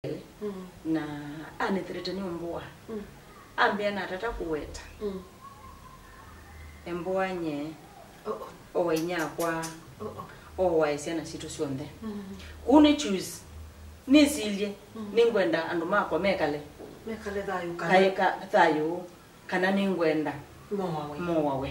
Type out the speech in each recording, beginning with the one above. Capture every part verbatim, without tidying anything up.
Mm. Na anĩthĩlĩte nĩ ũmbũa. Mm. Ambĩa natata kũweta. Mm. Embũa nye. Oh, oh. Owa inyakwa. Oh, oh. Owa syana sitũ syonthe. Mm. Kũu nĩ choose. Nĩsilye. Mm. Nĩngwenda andũ makwa mekale. Mekale thayũ kana kaĩ ka-, thayũ, kana nĩngwenda moawe. Moawe.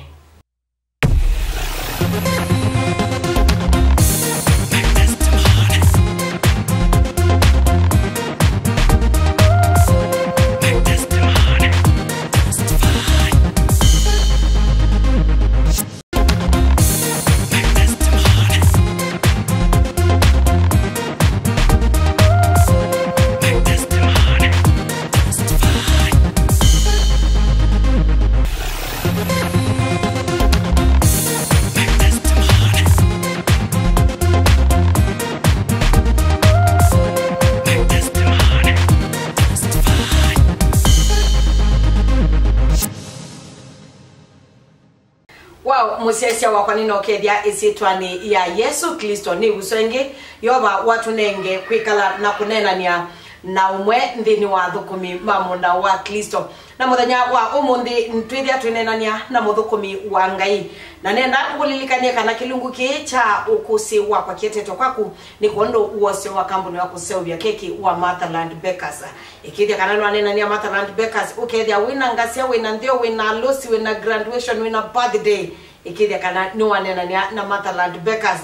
Wow, mũsyaĩĩsya wakwa, nĩnokethya ĩsyĩtwanĩ ya Yesũ Klĩsto. Nĩ ĩvuso ĩngĩ Yeova watũnenge kwĩkala na kũneenany'a na ũmwe nthĩnĩ wa athũkũmi ma mũũnda wa Klĩsto. Na mũthenya wa ũmũnthĩ twĩthĩa twĩneenany'a na mũthũkũmi wa Ngai. Na nenda ngũlilikany'e kana kĩlungu kĩĩ kya ũkũsĩ wakwa kĩetetwe kwaku nĩ kwondũ wosyo wa kambuni wa kũseũvya keki wa Motherland Bakers. Ĩkĩĩthya kana nĩwaneenany'a Motherland Bakers, ũkethĩa wĩna ngasya, wĩna ntheo, wĩna alũsi, wĩna graduation, wĩna birthday. Ĩkĩĩthya kana nĩwaneenany'a na Motherland Bakers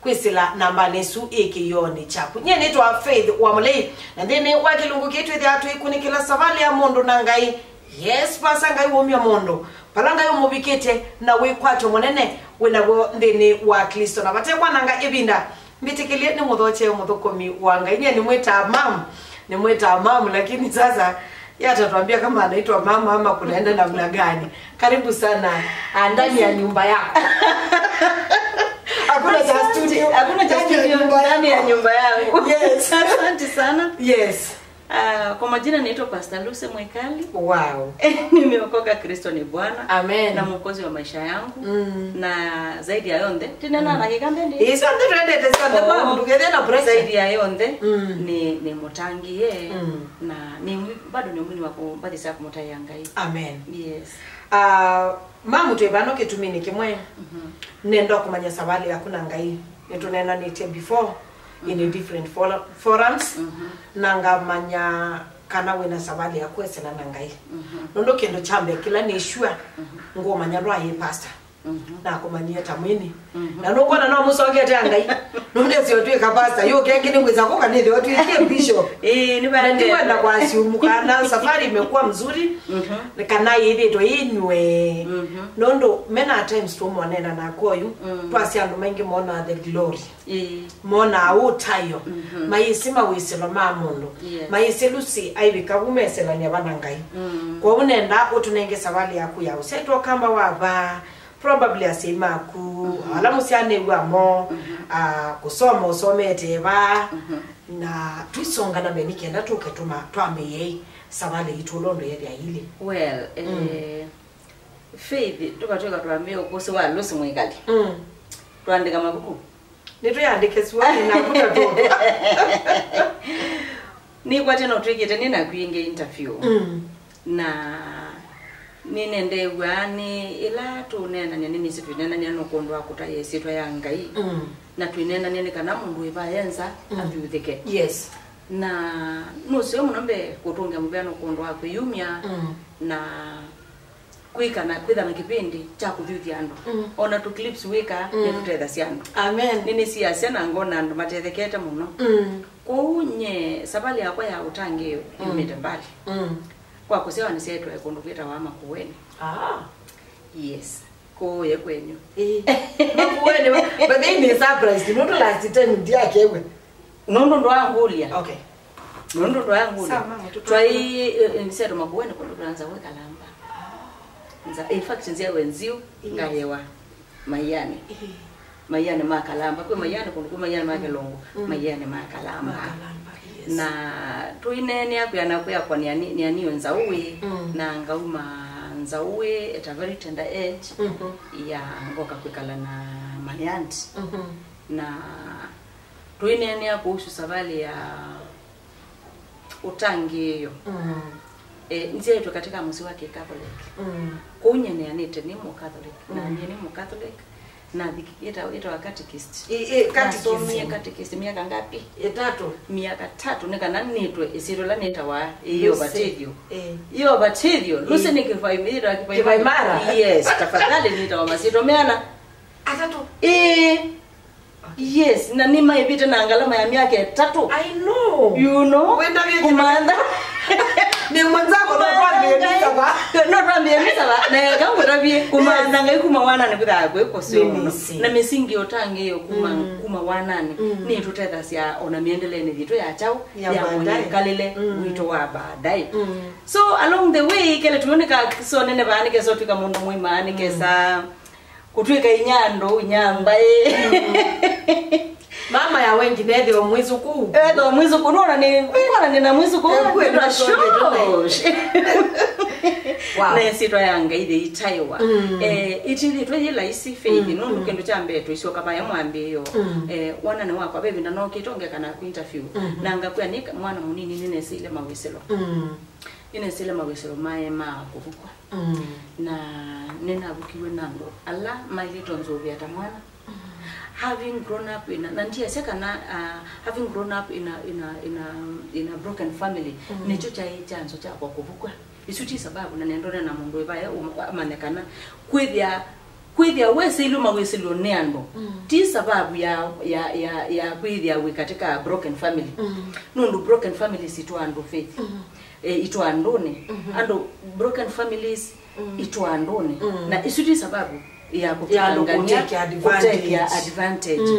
kwĩsĩla nambanĩ ĩsu ĩ kĩoonĩ kyaku. Nyie nĩtwa Faith Wamũlei, na nthĩnĩ wa kĩlungu kĩĩ twĩthĩawa tũikunĩkĩla savalĩ ya mũndũ na Ngai. Yes, vasa Ngai wumya mũndũ, vala Ngai ũmũvikĩte na wĩkwatyo mũnene wĩ naw'o nthĩnĩ wa Klĩsto. Na vate kwananga ĩvinda, mbĩtĩkĩlye nĩmũthokye mũthũkũmi wa Ngai. Nyie nĩmwĩtaa mam, nĩmwĩtaa mam, lakini sasa yeye atatwambia kama anaitwa mama ama kunaenda namna gani. Karibu sana, ah, ndani ya nyumba yako. Hakuna cha studio. Hakuna cha studio, ndani ya nyumba yangu. Yes. Asante sana. Yes. Ah, kwa majina naitwa Pastor Lucy Mwikali. Wow. Nimeokoka, Kristo ni Bwana. Amen. Na Mwokozi wa maisha yangu. Mm. Na zaidi ya yonthe, tena na, mm, na kĩkamba ndi. Isu ndio tuendete sana. Oh. Mama, ndukethia na pressure. Zaidi ya yonthe, mm, ni, ni mũtangie. Mm. Na ni mwi-, bado ni mwini wa kumbathi sa kumũtaĩa Ngai. Amen. Yes. Ah, mamu, twĩ vano kĩtuminĩ kĩmwe. Mhm. Nenda kũmanya savalĩ yaku na Ngai. Nĩtũneenanĩtye before in, mhm, different fora-, forums. Mhm. Na ngamanya kana wĩna savalĩ ya kwĩsĩla na Ngai. Mhm. Nũndũ kĩndũ kya mbee kĩla nĩ sure, mhm, ngũmanya ndwaĩ pastor. Mhm. Nakũmanyie ta mwini. Mhm. Na nũkwona no mũsongete a Ngai. Nũndũ esi ũtwĩka pastor, yu kengĩ nĩ ngwĩsa kũka nĩthĩwa twĩkie bishop. Ĩĩ, nĩ na ndikwenda kwa assume kana safari imekuwa mzuri, mhm, kana yĩthĩtwe inywe. Mhm. Nũndũ many a times tũmonena na koyu, mm, twasya andũ maingĩ monaa the glory. Ĩĩ. Monaa ũtaĩo. Mhm. Mayĩsĩ mawĩsĩlo ma mũndũ. Yes. Mayĩsĩ Lucy aivika vu mesĩlanĩa vana Ngai. Mm. Kwoou nenda ũtũnenge savalĩ yaku ya ũsyaĩtwe kamba wa va, probably asyai maku, mhm, ala mũsyaanĩw'a mo, mhm, ah, kũsoma ũsomete va, mhm, na tũisonga na mbee nĩ kenda tũke tũma-, twambĩĩe savalĩ yitũ ũla ũndũ yethĩa ilĩ. Well, mm, eh, Faith, tũkatwĩka twambĩĩa ũkũsĩ wa Lucy Mwikali. Mm. Twaandĩka mavuku. Nĩtwĩandĩke suani na kuta tũtũ. Nĩkwatya no twĩkĩte nĩ naku ĩngĩ interview. Mm. Na nĩnendeew'a nĩ ĩla tũneenany'a, nĩnĩsĩ twĩneenany'a nũkũndũ wa kũtaĩa ĩsyĩtwa ya Ngai. Mm. Na twĩneenany'a nĩ kana mũndũ wĩ vaya nza, mm, athyũthĩke. Yes. Na nũseo mũno mbee kũtũngĩa mũvea nũkũndũ wa kwĩyumya, mm, na kwĩka na, kwĩtha na kĩvĩndĩ kya kũthyũthya andũ. Mm. Ona tũ clips wĩka, mm, nĩtũtethasya andũ. Amen. Nĩnĩsiasya na ngona andũ matethekete mũno. Mm. Kwoou nye savalĩ yakwa ya ũtangĩĩo, mm, yumĩte mbali. Mm. Kwa kũsyawa nĩsyaĩtwe kũndũ kwĩtawa Makueni. Ah. Yes. Kũũye kwenyu. Eh. Makueni, but they ni surprise. Nũndũ last time ndiakewe. Nũndũ ndwangũlya. Okay. Nũndũ ndwangũlya. Sawa, mama, tũtũ- Twai, eh, eh, nĩsyaĩtwe Makueni kũndũ kwĩtawa Nzaũ ĩ Kalamba. Ah. Nza-, in fact, nzyawe Nziu, yes, ngaĩwa Maiani. Eh. Maiani ma Kalamba. Kwĩ Maiani kũndũ, kwĩ Maiani ma Kĩlũngũ. Mm. Maiani ma Kalamba. Ma Kalamba, yes. Na tũineenea kwĩana kwĩakwa nĩani-, nĩanio Nzaũĩ, mm, na ngauma Nzaũĩ at a very tender age, mhm, ya ngoka kwĩkala na my aunt. Mhm. Na tũineenea kuhusu savalĩ ya ũtangĩĩo. Mm. Eh, nzyaĩtwe katika mũsyĩ wa Kĩkatholeki. Mm. Kũu nyie neanĩte nĩ Mũkatholeki. Na nyie nĩ Mũkatholeki. Na thiki-, ĩta-, ĩtawa catechist. Ĩ, ĩ, catechist. Nasomie catechist myaka ngapi? Ĩtatũ. Myaka tatũ, nĩ kana nĩtwe ĩsyĩtwa ĩla nĩtawa Lucy. Ĩyovatĩthyo. Ĩ. Ĩyovatĩthyo. Ĩ. Lucy nĩ Kĩvaimara, ĩtawa Kĩvaimara. Kĩvaimara. Yes, tafadhali nĩtawa masyĩtwa meana? Atatũ. Ĩ. Yes, na nĩmaĩvĩte na ngalama ya myaka ĩtatũ. I know. You know? Wendavye kũmantha. Nĩ mwenzako, no twambie misa va? No twambie misa va? Na eka ngũtavye, kũmantha Ngai kuma wananĩ kwĩthaa kwĩ kũseo mũno. Nĩnĩsĩ. Na mĩsingi ũtangĩĩo kuma, kuma wananĩ nĩtũtethasya ona mĩendelenĩ yitũ ya kyaũ, ya baadaye. Mwĩkalĩle witũ wa baadaye. So, along the way, kele tũyoneka so nene vaa nĩkesa ũtwĩka mũndũ mũima, nĩkesa kũtwĩka inya andũ, inya mbaĩ. Mama ya wengi nethĩwa mwĩsũkũ. Ethĩwa mwĩsũkũ, nona nĩ, nona nĩ na mwĩsũkũ. Ekwĩtwa Josh. Wow. Na ĩsyĩtwa ya Ngai yĩitaĩwa. Eh, ĩtĩthĩtwe yĩ laisi Faith, nũndũ kĩndũ kya mbee tũisyoka vaya mwambĩĩo. Eh, wananĩ wakwa, ve ĩvinda nookĩte ũngeka naku interview. Na ngakwĩa nĩ mwana mũnini nĩnesĩile mawĩsĩlo. Nĩnesĩile mawĩsĩlo maĩ ma kũvukw'a. Na nĩnavukiw'e na andũ ala mailĩte ũnzũvĩa ta mwana. Having grown up in a, na ndiasya kana, uh, having grown up in a, in a, in a, in a broken family, nĩkyo kyaĩ kyanzo kyakwa kũvukw'a. Isu ti sababu, na nendone na mũndũ ĩvae amanye kana kwĩthĩa, kwĩthĩa wesĩilwe mawĩsĩlyo nĩ andũ ti sababu ya, ya, ya, ya kwĩthĩa wĩ katika broken family. Nũndũ broken families itwa andũ Faith. Eh, itwa andũnĩ. Andũ, broken families itwa andũnĩ. Na isu ti sababu ya kũtũkangania, kũtekea advantage.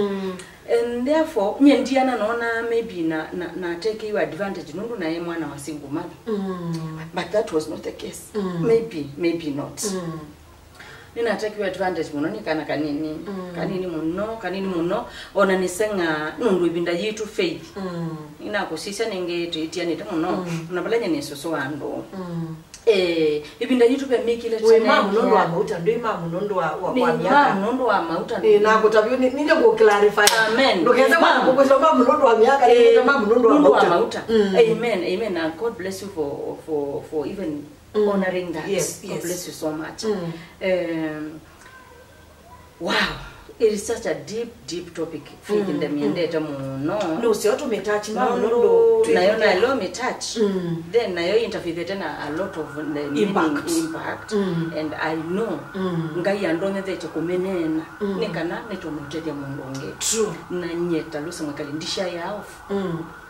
And therefore, nyie ndiana nona maybe na, na, natekeiwe advantage nũndũ naĩ mwana wa single mother. But that was not the case. Maybe, maybe not. Nĩnatekiwe advantage mũno nĩ kana kanini, kanini mũno, kanini mũno, ona nĩseng'aa nũndũ ĩvinda yitũ Faith. Nĩnakũsisya nĩngĩ tũitianĩte mũno, ona vala nyie nĩ sũsũ wa andũ. Eh, ĩvinda yitũ ve mĩkile wĩ mamu nũndũ wa mauta, ndwĩ mamu nũndũ wa, wa, wa myaka. Nĩ mamu nũndũ wa mauta. Eh, na kũtavyo nĩ, nĩnde kũ clarify. Amen. Ndũkese mwana kũkwĩsya mamu nũndũ wa myaka, nĩ mamu nũndũ wa mauta. Amen, amen. And God bless you for, for, for even honoring that. Yes, God bless you so much. Um, wow, it is such a deep, deep topic. Faith, ndamyendete mũno. Nĩ ũseo tũmĩtouch mamu nũndũ nayo nayo mĩtouch. Then nayo interfaithĩte na a lot of the meaning, impact. And I know Ngai andonyethetye kũmĩneena nĩ kana nĩtũmũtethya mũndũ ũngĩ. True. Na nyie ta Lucy Mwikali ndishaĩa off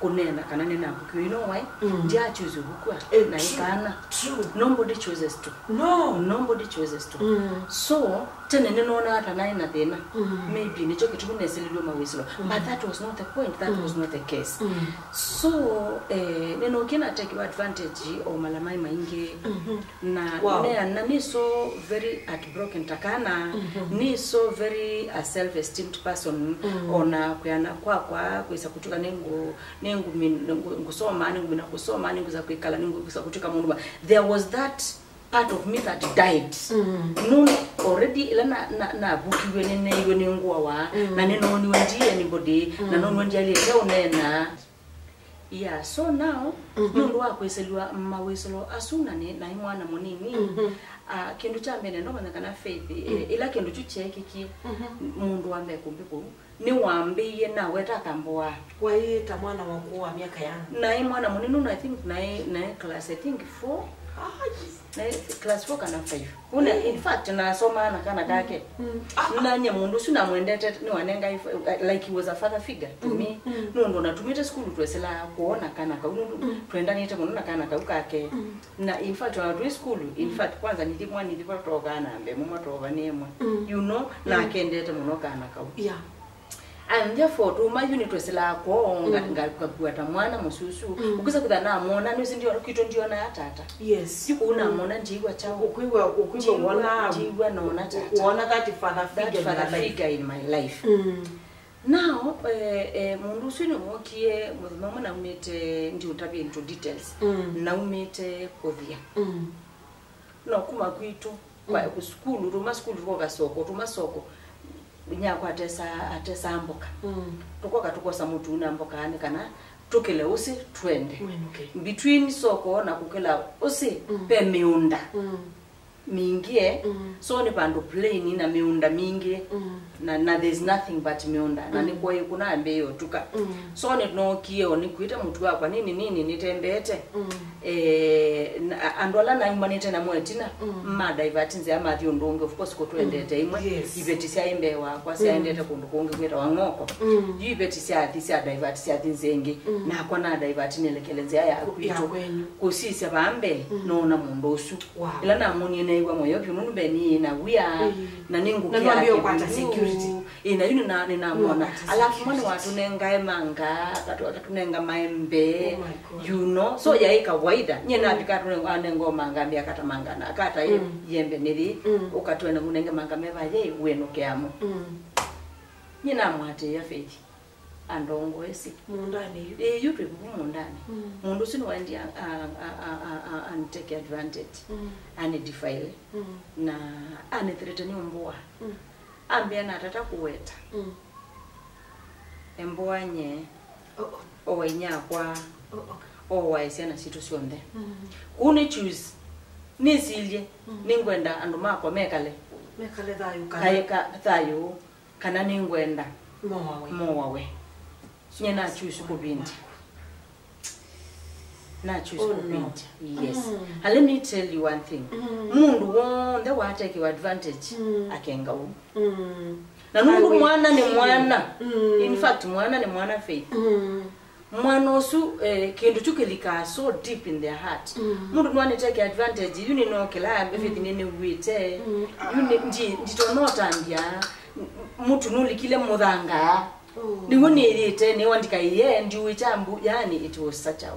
kũneena kana nĩnavukiwe. You know why? Ndia choose ũvukw'a. Eh, na true. Ĩkana. True. Nobody chooses to. No. Nobody chooses to. So, tene nĩnoonaa ta naĩ na thĩna. Maybe nĩkyo kĩtumi nesĩlilwe mawĩsĩlo. But that was not the point. That was not the case. So, eh, nĩnookie natekiwa advantage o mala maĩ maingĩ. Na, wow, neana nĩ so very heartbroken ta kana, nĩ so very a self-esteemed person, ona kwĩana kwakwa kwĩsa kũtuka nĩngũ-, nĩngũmi-, nĩngũ-, ngũsoma, nĩngũmina kũsoma, nĩngũsa kwĩkala, nĩngũsa kũtuka mũndũ wa-, there was that part of me that died. Nũndũ already ĩla na, na, navukiw'e nĩneeiwe nĩ ngũawa, na nĩnooniwe ndi anybody, na noniwe ndialĩte ũneena. Yeah, so now, nũndũ wa kwĩsĩlw'a mawĩsĩlo asu na nĩ, naĩ mwana mũnini, ah, kĩndũ kya mbee nenda ũmanya kana Faith, eh, ĩla kĩndũ kyu kyeekĩkie, mũndũ wa mbee kũmbĩ kũu, nĩwambĩie naweta akamboa. Waĩ ta mwana wa ũkũũ wa myaka yana? Naĩ mwana mũnini, no, I think naĩ, naĩ class, I think, four. Ah, yes. Naĩ class four kana five. Una, in fact, nasomaa na kana kake. Na nye mũndũ ũsu namwendete, nĩwanenga if-, like, he was a father figure to me. Nũndũ natumĩte sukulu twesĩlaa kwoo na kana kau, nũndũ twendanĩte mũno na kana kau kake. Na in fact, ona twĩ sukulu, in fact, kwanza nithi mwa nithi vatookaa na mbee mumwe tova nĩ ĩmwe. You know, na akendete mũno kana kau. Yeah. And therefore, tuma yu nĩtwesĩlaa kwoo, nga-, nga-, ngakua ta mwana mũsusu. Ũkĩsa kwĩtha namwona, nĩwĩsĩ ndio, kwitũ ndionaa tata. Yes. Yu kũu namwona, ndiĩw'a kyaũ. Ũkwĩw'a, ũkwĩw'a ndiĩw'a, wona, ndiĩw'a nona tata. Wona that father figure in your life. That father figure in my life. Now, eh, eh, mũndũ ũsu nĩwookie mũthenya ũmwe naumĩte, ndiũtavye into details. Naumĩte kũthia. No kuma kwitũ, kwa sukulu, tuma sukulu tũkoka soko, tuma soko, nyakwa atesa, atesa mboka. Tũkoka tũkosa mũtu na mboka nĩ kana tũkĩle ũsĩ twende. Mwĩnũke. Between soko na kũkĩla ũsĩ, mm, ve mĩũnda, mm, mingĩ, eh. Mm. So nĩ vandũ plain na mĩũnda mingĩ, mm, na, na there's nothing but mĩũnda, na, mm, nĩkw'o ĩkũna ambĩĩe ũtuka. Mm. So nĩnookie o nĩkuĩte mũtu wakwa nini nini nĩtembeete. Mm. Eh, na, a-, andũ ala naumanĩte namo ĩtina, mm, ma divert nzĩa mathi ũndũ ũngĩ, of course, kũtwendete, mm, imwe, yes, iveti syaĩ mbee wakwa, mm, syaendete kũndũ kũngĩ kwĩtawa Ng'oko. Mm. Yu iveti syathi, sya divert syathi nzĩa ĩngĩ, mm, nakwa na divert nĩlekele nzĩa ya kwitũ. Ya kwenyu. Kũsisya vaa mbee, mm, noona mũndũ ũsu. Wow. Ĩla namwonie neew'a mũyo vyũ nũndũ mbee nĩĩ na wia, mm, na nĩngũkĩa kĩvuu. Ĩ, na yu nĩna-, nĩnamwona. Alafu mwana watũnengae manga, akatũ-, akatũnenga maembe, oh my God, you know. So, mm, yaĩ kawaida. Nyie, mm, navika anenga manga, ambĩa kata manga, na akata, mm, yembe nĩthi, mm, ũkatwena mũnenge manga meva, ye wĩnũke amo. Mm. Nyie namwatĩĩa Faith. Andongoesye. Mũũndanĩ yu. Ĩ, yu twĩ vuvu mũũndanĩ. Mm. Mũndũ ũsu nĩwaendie a, a, a, a, a, anitake advantage. Mm. Anidefile. Mm. Na anithreaten ũmbũa. Mm. Ambĩa natata kũweta. Mm. Embũa nye. Oh, oh. Owa inyakwa. Oh, oh. Owa syana sitũ syonthe. Mm. Kũu nĩ choose. Nĩsilye. Mm. Nĩngwenda andũ makwa mekale. Mekale thayũ kana. Kaeka thayũ. Kana nĩngwenda moawe. Moawe. Nye na choose kũvindya. Na choose, oh, no, kũvindya. Yes. Mm. And let me tell you one thing. Mm. Mũndũ w'onthe watekiwa advantage, mm, akenga ũu. Mm. Na nũndũ mwana nĩ mwana. Mm. In fact, mwana nĩ mwana, Faith. Mm. Mwana ũsu, eh, kĩndũ kyu kĩlikaa so deep in their heart. Mm. Mũndũ nwaniteke advantage, yu nĩnokĩla, mm, everything nĩnĩw'ĩte. Mm. Yu nĩ-, ndi-, nditona ũtambya, m-, mũtu nũlikile mũthanga. Oh. Nĩw'o nĩyĩte, nĩwandĩka iye, ndiũĩ kyambu, yani, it was such a,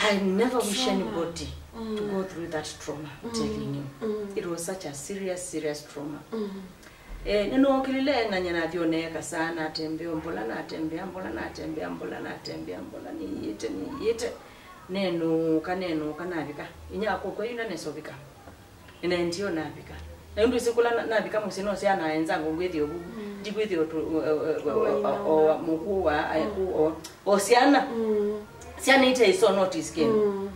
I never wish, trauma, anybody to, mm, go through that trauma, I'm, mm, telling you. Mm. It was such a serious, serious trauma. Mm. Eh, nĩnookĩlile na nyie nathi o neeka saa, natembea o mbola, natembea mbola, natembea mbola, natembea mbola, nĩyĩte, nĩyĩte. Nenũka, nenũka, navika. Inyia kũkw'a yu na nesovika. Nĩnaendie o navika. Na yu ndwĩsĩ kũla na-, navika mũsyĩ no syana enzangu ngwĩthĩa ũvuvu. Mm. Ndikwĩthĩa ũtu-, o, o, o, o, o, o, mũkũũ wa, mm, o, o syana. Mm. Syana ite iso notice kĩndũ. Mm.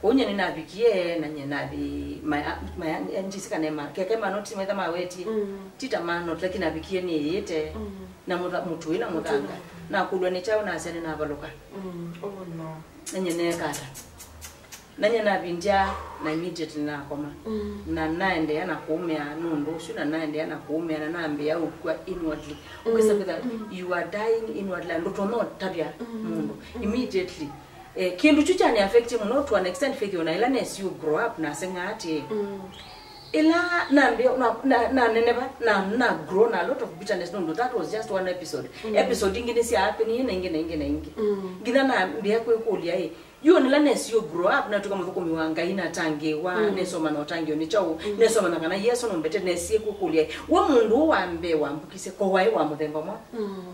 Kwoou nyie nĩnavikie, na nyie nathi, maya, maya, ndisĩ kana ma, keke ma notice metha mawetie. Mm. Ti ta ma notice, lakini navikie nĩyĩte, mm, na mũtha-, mũtũĩ na mũthanga. Mũtũĩ. Nakũlw'a nĩ kyaũ, nasya nĩnavalũka. Mm. Oh, no. Na nyie neeka ata? Na nyie navindya, na immediately nakoma. Mm. Na naendeea na kũũmĩa nũndũ ũsu, na naendeea na kũũmĩa, na nambĩĩa ũkw'a inwardly. Mm. Ũkĩsa kwĩtha, mm, you are dying inwardly, na ndũtonya ũtavya, mm, mũndũ. Mm. Immediately. Eh, kĩndũ kyu kyani affect mũno to an extent, Faith, ona ĩla nesie grow up, naseng'aa atĩĩ. Mm. Ĩla nambĩa, na, na, naneneva, na, na grow na a lot of bitterness, nũndũ that was just one episode. Mm. Episode ingĩ nĩsya happen na ingĩ, na ingĩ, na ingĩ. Mm. Nginya nambĩa kwĩkũlya, ĩ, yu nĩla nesie grow up, natw'ĩka mũthũkũmi wa Ngai, natangĩĩwa, mm, nesoma na ũtangĩĩo nĩ kyaũ, mm, nesoma na kana Yesũ nũmbete, nesie kwĩkũlya, ĩ, we mũndũ ũũ wa mbee wambukisye, ko waĩ wa mũthemba mwa? Mm.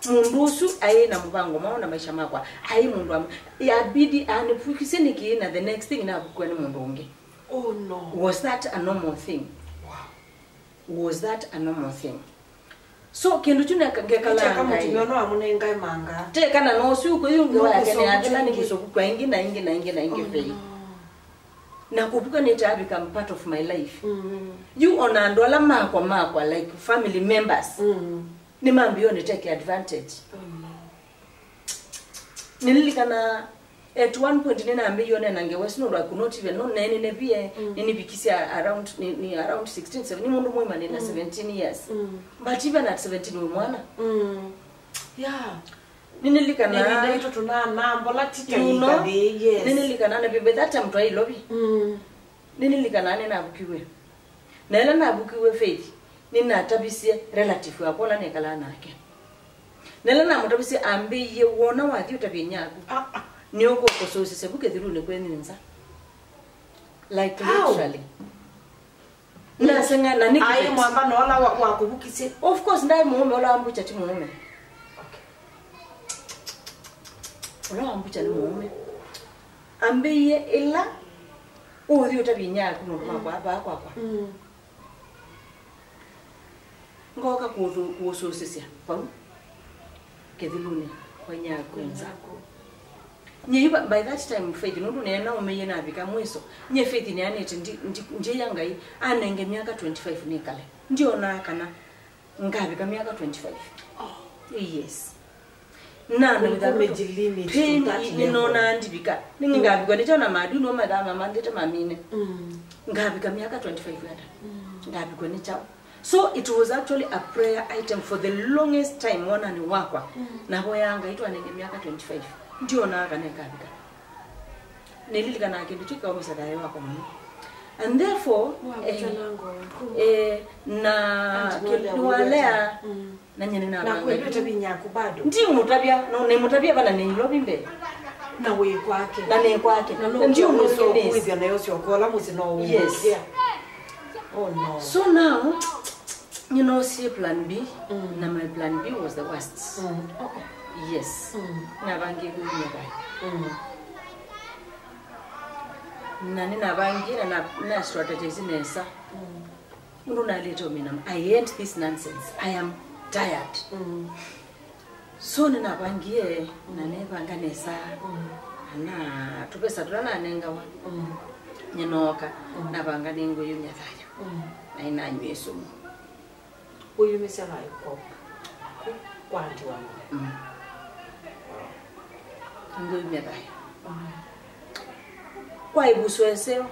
Mũndũ ũsu aĩ na mũvango mwaũ na maisha makwa? Aĩ mũndũ wa, yabidi anĩvukisye nĩkĩ, na the next thing navukwe nĩ mũndũ ũngĩ? Oh, no. Was that a normal thing? Wow. Was that a normal thing? So, kĩndũ kyu neka-, ngekala ngai. Nĩteka mũtumĩa ũno amũnengae manga. Teka na no ũsu kwĩ yu ngewa yake nĩ yakela nĩ kĩsoku kwa ingĩ na ingĩ na ingĩ na ingĩ. Oh, Faith, no. Na kũvuka nĩ ta become part of my life. Mm. Yu ona andũ ala makwa, makwa, like, family members. Mm. Nĩmambĩĩe ũniteke advantage. Oh, no. Nĩlilikana at one point nĩnambĩĩie ũneena ngewa ĩsu nũndũ I could not even, no, nenenevie, mm, nĩnĩvikisye around, nĩ, nĩ around sixteen, seventeen, nĩ mũndũ mũima nĩ na, mm, seventeen years. Mm. But even at seventeen wĩ mwana. Mm. Yeah. Nĩnĩlilikana. Nĩ ĩvinda yitũ tũnanambola ti ta, you know, yĩkathĩ, yes. Nĩnĩlilikana na by that time twaĩ Ilovi. Mm. Nĩnĩlilikana nĩnavukiw'e. Na ĩla navukiw'e, Faith, nĩnatavisye relative wakwa ũla nekalaa nake. Na ĩla namũtavisye ambĩie, wona wathi ũtavye inyaku, ah, ah, nĩũkũkũsũsĩsya vu kĩthilunĩ kwenyu nza. Like, how? Literally. Naseng'a na nĩkĩ? Aĩ mwamba na ũla wa, wakũvukisye? Of course, ndaĩ mũũme, ũla wambucha ti mũũme. Okay. Ũla wambucha nĩ mũũme. Ambĩie ĩla ũthi ũtavye inyaku nũndũ makwa, mm, vaa kwakwa. Mm. Ngoka kũthu-, kũsũsĩsya vau kĩthilunĩ. Kwa nyaku. Kwa nyaku. Nyie yu by that time Faith, nũndũ neena ũmĩie navika mwiso. Nyie Faith neanĩte ndi, ndi, ndiĩa Ngai anenge myaka twenty-five nĩkale. Ndionaa kana ngavika myaka twenty-five. Oh. Yes. Na na Kulikuwa umejilimit to pain that i- level. Nĩnonaa ndivika. Nĩngavikwa nĩ kyaũ na maadui no mathaa mamanthĩte mamine. Mm. Ngavika myaka twenty-five ata. Mm. Ngavikwa nĩ kyaũ. So it was actually a prayer item for the longest time wanani wakwa. Mm. Navoyaa Ngai twanenge myaka twenty-five. Ndionaa kana ĩkavika. Nĩlilikanaa kĩndũ kyu kĩkaũmĩsya thayũ wakwa mũno. And therefore, eh, eh, na kĩndũ walea, mm, na nyene na nakwendete vinyaku bado. Ndimũtavya, no nĩmũtavya vana nĩ Nairobi mbee. Na wĩ kwake. Na nĩ kwake. Na no ndio mũsyo kwĩthĩa nayo syo kola mũsĩ no. Yes. Oh no. So now, you know, see plan B, mm, na my plan B was the worst. Mm. Oh, oh. Yes. Mm. Navangie kũumya vai. Mm. Na nĩnavangie na na, na strategize nesa. Mm. Nũndũ nalĩte ũmina, I hate this nonsense. I am tired. Mm. So nĩnavangie na nĩvanga nesa. Mm. Na tũvesa tũla nanengawa. Mm. Nĩnooka, mm, navanga nĩngũyumya thayũ. Mm. Na inanywie sumu. Ũyumĩsya thayũ kwa, kwa, kwa aunty waku. Mm. Ngũyumya thayũ. Mm. Kwa ĩvuso ĩseo,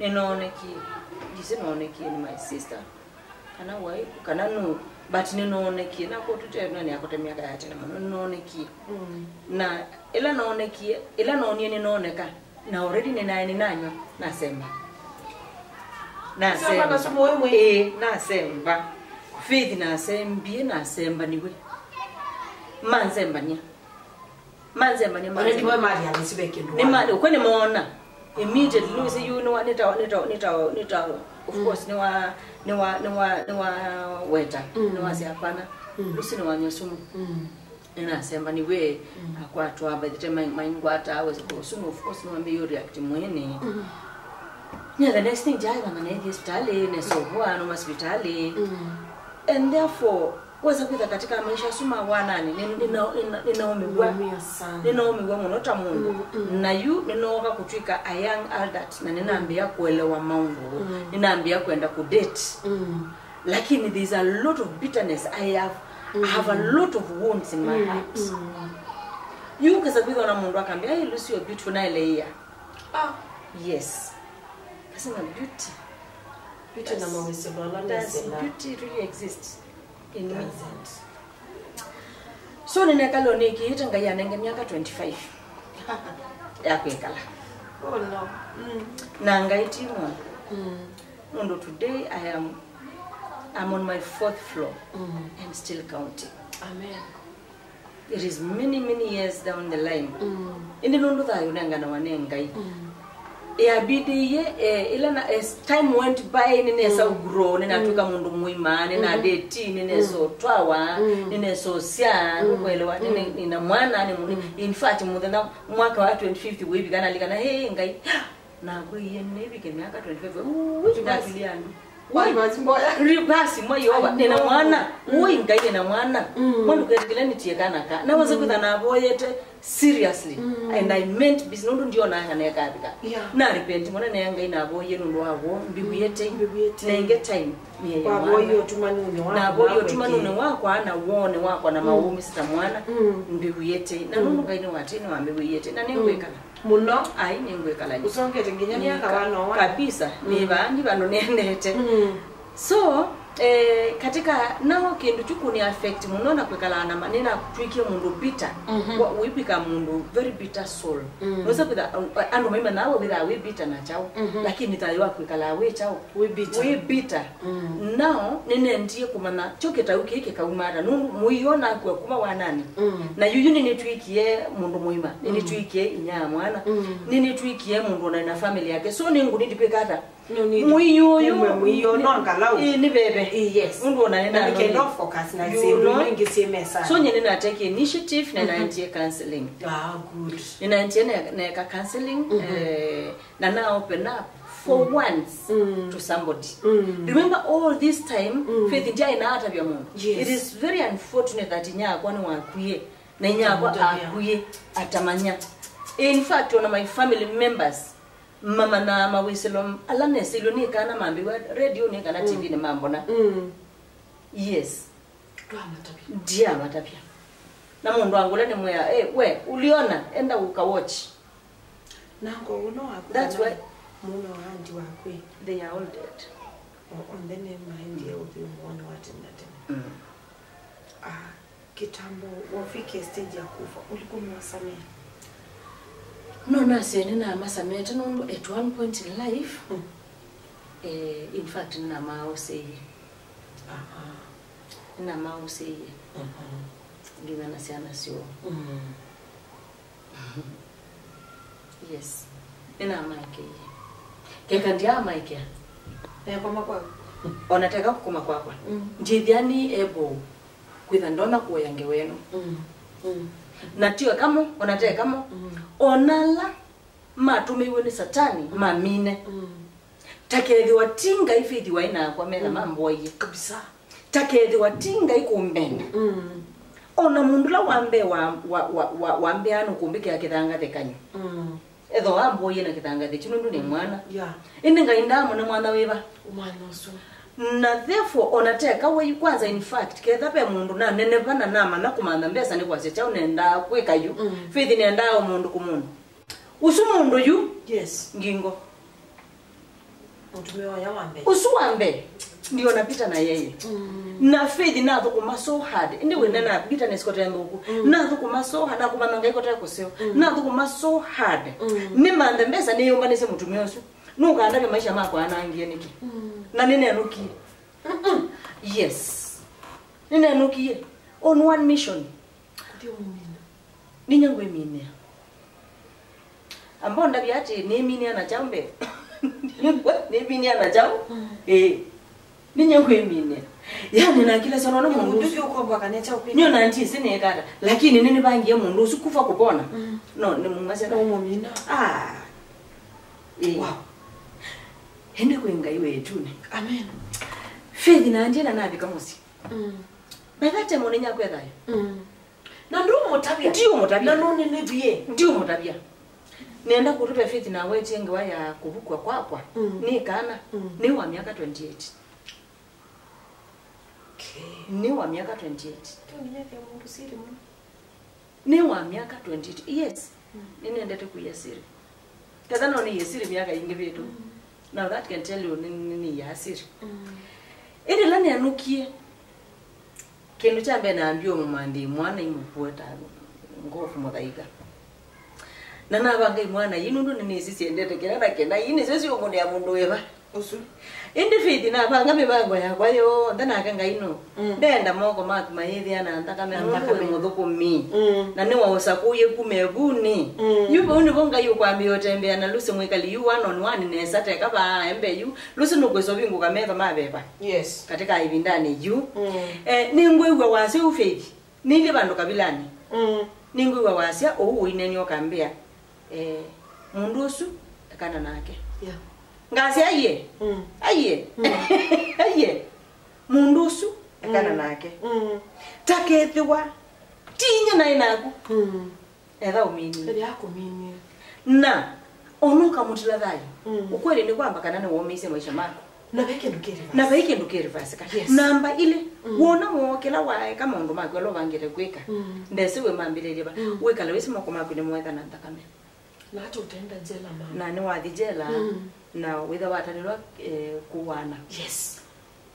nĩnoonekie, ndisĩ noonekie nĩ my sister, kana wife, kana nũ, but nĩnoonekie, na kũtũ tena nĩakote myaka ya tene mũno, nĩnoonekie. Mm. Na ĩla noonekie, ĩla noonie nĩnooneka, na already nĩnaĩ nĩnanywa, nasemba. Nasemba. Sema na sumu wewe mwenyewe. Ĩĩ, nasemba. Faith nasembie, nasembaniwe. Mansembania. Mansembania, mansembania. Already we mali ya nisibe kindu. Nĩ ma, ũkw'o nĩmoona. Immediately, nĩwĩsĩ yu nĩwa, nĩta, nĩta, nĩta, nĩta, of course, nĩwa, nĩwa, nĩwa, nĩwa weta, mm, nĩwasya hapana. Mm. Lucy nĩwanywa sumu. Mm. Nĩnasembaniwe, mm, akwatwa, by the time mai-, maingwata, wesa kwa sumu, of course, nĩwambĩie react mwene. Mm. Yeah, the next thing, jai vana nethi hospitali, nesovwa, no hospitali. Mm. And therefore, wesa kwitha katika maisha asu ma wanani, nĩ-, nĩna-, nĩna-, nĩnaũmĩw'a. Naumia sana. Nĩnaũmĩw'a mũno ta mũndũ. Mm, mm. Na yu nĩnooka kũtw'ĩka a young adult, na nĩnambĩĩa kũelewa maũndũ. Mm. Nĩnambĩĩa kwenda kũdate. Mm. Lakini there's a lot of bitterness. I have, I have a, mm, lot of wounds in my, mm, heart. Mm. Yu ngesa kwithwa na mũndũ akambia, "Hey, Lucy, you're beautiful," naeleia. Ah. Yes. Kasema beauty. Beauty na mawĩsĩlo ala. Does, does beauty really exist in me? Doesn't. So nĩnekala nĩkĩĩte Ngai anenge myaka twenty-five ya kwĩkala. Oh no. Mm. Na Ngai ti mwa. Mm. Nũndũ today I am, I'm on my fourth floor, mm, and still counting. Amen. It is many, many years down the line. Mm. Ĩndĩ nũndũ thayũ nenganawa nĩ Ngai. Mm. Yabidĩie, eh, ĩla na, as time went by, nĩnesa, mm, grow, nĩnatw'ĩka, mm, mũndũ mũima, nĩna, mm-hmm, date, nĩnesa, mm, ũtwawa, mm, nĩnesa ũsyaa, mm, nũkwelewa, nĩne-, mm, nĩna mwana, nĩ mũndũ. Mm. In fact, mũthenya, mwaka wa twenty-fifth wĩvika, nalikana, hey, Ngai, nakwĩie nĩvike myaka twenty-five. Ui, basi. Natulia andũ. Wai, basi mboya. Ri-, basi mwa Yeova, nĩna mwana. Mm. Ui, Ngai, nĩna mwana. Mm. Mwa ndũketĩkĩle nĩtie kana ka. Na wasa, mm, kwĩtha navoyete seriously. Mm. And I meant business. Nũndũ ndionaa kana ĩkavika. Yeah. Na repent mũno, nĩ Ngai navoyie nũndũ wa w'o, mbĩw'ĩe tei. Mm, mbĩw'ĩe tei. Nenge time. Nĩye mwana. Wavoyie ũtumanunĩ wakwa. Navoyie ũtumanunĩ wakwa, na wone wakwa, na, mm, maũmĩsĩ ta mwana. Mm. Mbĩw'ĩe tei. Na, mm, nũndũ Ngai nĩ wa tei, nĩwambĩw'ĩe tei. Na, mm, nĩngwĩkala. Mũno. Ai, nĩngwĩkala yu. Ũsongete nginya myaka wanoa. Kabisa, mm, nĩ vaa, ndi vandũ nĩendete. Mm. So, eh, katika, nao kĩndũ kyu kũni affect mũno na kwĩkala na ma-, nĩnatw'ĩkie mũndũ bitter. Mhm. Wa-, wĩvika mũndũ very bitter soul. Mm. Nũsa kwĩtha, uh, andũ maimanaa we wĩthaa wĩ bitter na kyaũ. Mhm. Lakini thayũ wa kwĩkala wĩ kyaũ. Wĩ bitter. Wĩ bitter. Mm. Now, nĩnendie kũmanya kyo kĩtau kĩĩ kĩkauma ata, nũndũ mũio nakw'a kuma wanani. Mm. Na yuyu nĩnĩtw'ĩkie mũndũ mũima, mm, nĩnĩtw'ĩkie inya ya mwana, mm, nĩnĩtw'ĩkie mũndũ ona na family yake. So nĩngũnindi kwĩka ata? No need. Mũio ũyũ. Umwe mũio, no angalau. Ĩĩ, nĩ veve. Ĩĩ, yes. Mũndũ ona nĩ na nĩ kenda focus na syĩndũ ingĩ syĩ mesanĩ. So nyie nĩnateke initiative na naendie counseling. Ah, good. Nĩnaendie ne- neka counseling, eh, na na open up for once to somebody. Remember, all this time, Faith ndiaĩ na atavya mũndũ. Yes. It is very unfortunate that inyakwa nĩwakwie. Na inyakwa akwie atamanya. In fact, ona my family members mamanyaa mawĩsĩlo ala nesĩlwe nĩ kana mambĩwa redionĩ kana T V-nĩ mambona. Yes. Ndiamatavya. Na mũndũ angũla nĩmwĩa, "Eh, we, uliona? Enda ukawatch." Na ngoo ũno waku. That's why mũme wa andi waku, they are all dead. Onthe nĩmaendie ũthyũ mũonĩ wa tene na tene. Ah, kitambo wafike stage ya kufa, ulikuwa umewasamehe? No, nasye nĩnamasamete nũndũ at one point in life, eh, in fact, nĩnamaũsĩie. Aha. Nĩnamaũsĩie. Nginya na syana syoo. Yes. Nĩnamaekeie. Keka ndiamaekea. Nekoma kwaku. Ona teka kũkoma kwakwa. Ndyĩthĩa nĩ able kwĩtha ndonya kũea ngewa ĩno. Na tio kamo, ona te kamo. Ona ala matũmĩiwe nĩ Satani mamine. Ta kethĩwa ti Ngai, Faith waĩ nakwa, metha mamboie. Kabisa. Ta kethĩwa ti Ngai kũmbenda. Ona mũndũ ũla wa mbee wa, wa, wa, wa, wambĩaa nũkũmbĩkĩa kĩthangathĩkany'o. Ethĩwa amboie na kĩthangathĩkyo nũndũ nĩ mwana. Yeah. Ĩndĩ Ngai ndaamũne mwana wĩva? Mwana ũsu. Na therefore, ona teka wei, kwanza, in fact, ketha ve mũndũ naneneva na namanya kũmantha mbesa nĩ kwasya kyaũ nendaa kwĩka yu, Faith nendaa o mũndũ kũmũndũ. Ũsu mũndũ yu, yes, ngingo. Mũtumĩa ũya wa mbee. Ũsu wa mbee, ndiona Peter na yeye. Na Faith nathũkũma so hard. Ĩndĩ wĩna na bitterness kote nthũku. Nathũkũma so hard, na kũmanya Ngai kote kũseo. Nathũkũma so hard. Nĩmanthe mbesa nĩyũmbanĩsye mũtumĩa ũsu. Nũkandavya maisha makwa anangie nĩkĩ? Na nĩnenũkie. Yes. Nĩnenũkie. On one mission. Kũthi ũmũmina. Ninyie ngwĩminĩa. Amba ũndavya atĩ nĩminĩa na kyaũ mbee? Nĩminĩa na kyaũ? Ĩĩ. Ninyie ngwĩminĩa. Yani nakilesya nona mũndũ ũsu. Ũndũ ũkomboa kana kyaũ kwĩ? Nĩona ndyĩsĩ nĩkata. Lakini nĩnĩvangie mũndũ ũsu kufa kũpona. No, nĩmũmasya. No mũmina. Ah. Ĩĩ. Wow. Ĩndĩ kwĩ Ngai wĩ ĩtunĩ. Amen. Faith na ndiĩ na navika mũsyĩ. By that time, ũnenya kwĩ thayũ. Na ndũmũtavya. Ndiũmũtavya. Na nũnĩnĩvie. Ndiũmũtavya. Nenda kũtũvya Faith na wetie ngewa ya kũvukw'a kwakwa. Nĩ kana. Nĩ wa myaka twenty-eight. Okay. Nĩ wa myaka twenty-eight. Tũnginyethia mũndũ siri mũno. Nĩ wa myaka twenty-eight. Yes. Nĩnendete kũia siri. Ketha no nĩie siri myaka ingĩ vĩtũ. Now that can tell you nĩ, nĩ, nĩiaa siri. Ĩndĩ ĩla nĩanũkie, kĩndũ kya mbee nambie ũmũmantha imwana imũkue ta ngofu mũthaika. Na navanga imwana ii nũndũ nĩnĩsĩ syendete kĩna na kĩna. Ii nĩsyo siũngũnĩa mũndũ wĩva? Ũsu. Ĩndĩ Faith navanga mĩvango yakwa yonthe nake Ngai no. Ndenda moko maku mayĩthĩa na nthakame nũndũ wĩ mũthũkũmi. Na nĩwaũsakũie kuma ĩvunĩ. Yu vau nĩvo Ngai ũkwambĩĩa ũtembea na Lucy mwĩkali yu one on one nesa teka vaa embe yu. Lucy nũkwĩsa ũvingũka metho ma veva. Yes. Katika ĩvindanĩ yu. Eh, nĩngwĩw'a wasya ũu Faith. Nĩilye vandũ kavilanĩ. Nĩngwĩw'a wasya ũu ũineenea ũkambĩa, eh, mũndũ ũsu ekana nake. Yeah. Ngasya, "Aiye. Aiye. Aiye. Mũndũ ũsu ekana nake." Ta kethĩwa ti inyia naĩ naku. Etha ũminie. Ethĩa akũminie. Na ona ũkamũtila thayũ. Ũkweli nĩ kwamba kana nĩwomĩisye maisha maku. Na vai kĩndũ kĩ reverse. Na vai kĩndũ kĩ reverse ka. Yes. Namba ilĩ, wona woo kĩla waeka maũndũ maku ala ũvangĩte kwĩka. Ndesĩ wĩ mambĩlĩlye va. Wĩkala wĩsĩ moko maku nĩmoetha na nthakame. Na hata utaenda jela, mama. Na nĩwathi jela, na wĩtha watanĩlwa, eh, kũwana. Yes.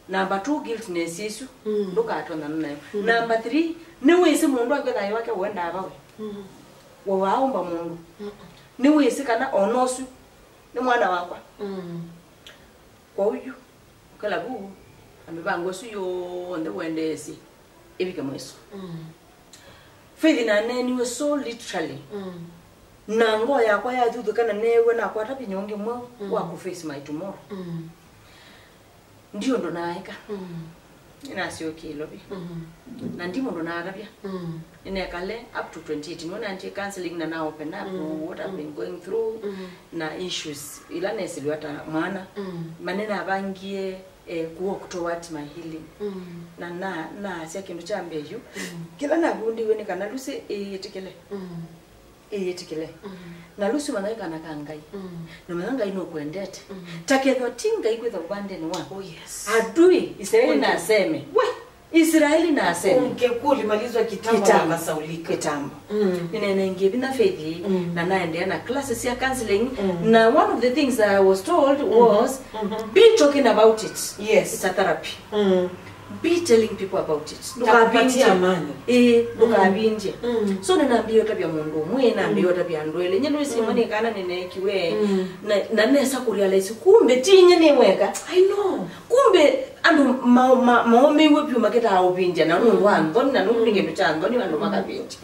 Namba two, guiltness ĩsu, ndũkatonyana nayo. Namba three, nĩwĩsĩ mũndũ akwĩtha thayũ wake ũendaa vawe. Wawaaũmba mũndũ. Nĩwĩsĩ kana ona ũsu nĩ mwana wakwa. Kwoou yu, ũkala vu, na mĩvango ĩsu yonthe ũendeesye ĩvike mwĩso. Faith naneeniwe so literally. Na ngoo yakwa yathuthũka na neew'a nakwata vinya ũngĩ mweũ wa kũ face my tomorrow. Ndi ũndũ naaĩka. Nĩnasyokie Nairobi. Na ndi mũndũ naatavya. Nĩnekale up to twenty eighteen when I did counseling na na open up what I've been going through na issues ila nesĩlw'a ta mwana. Ma nĩnavangie eh, ku walk towards my healing. Na na naasya kĩndũ kya mbee yu kĩla navundiwe nĩ kana Lucy ĩyĩtĩkĩle. Ĩyĩtĩkĩle. Na Lucy manya nĩ kana ka Ngai. Na manya Ngai nũkwendete. Ta kethwa ti Ngai kwĩtha ũvandĩnĩ waku. Oh, yes. Adui Israeli na aseme. We, Israeli na aseme. Ungekuwa ulimalizwa kitambo na ukasaulika. Kitambo. Nĩnenengie vinya Faith na naendeea na classes sya counseling. Na one of the things that I was told was, be talking about it. Yes. It's a therapy. Be telling people about it. Takupatia amani. Eh, ndũkavindye. So nĩnambĩĩe ũtavya mũndũ ũmwe, nambĩĩe ũtavya andũ elĩ. Nye nĩwĩsĩ mwa nĩ kana nĩneekiwe. Na, na nesa kũrealize kumbe ti nye nĩ weka. I know. Kumbe andũ ma- ma- maũmĩiwe vyũ makĩtaa ũvindya na nũndũ wa nthoni na nũndũ nĩ kĩndũ kya nthoni andũ makavindya.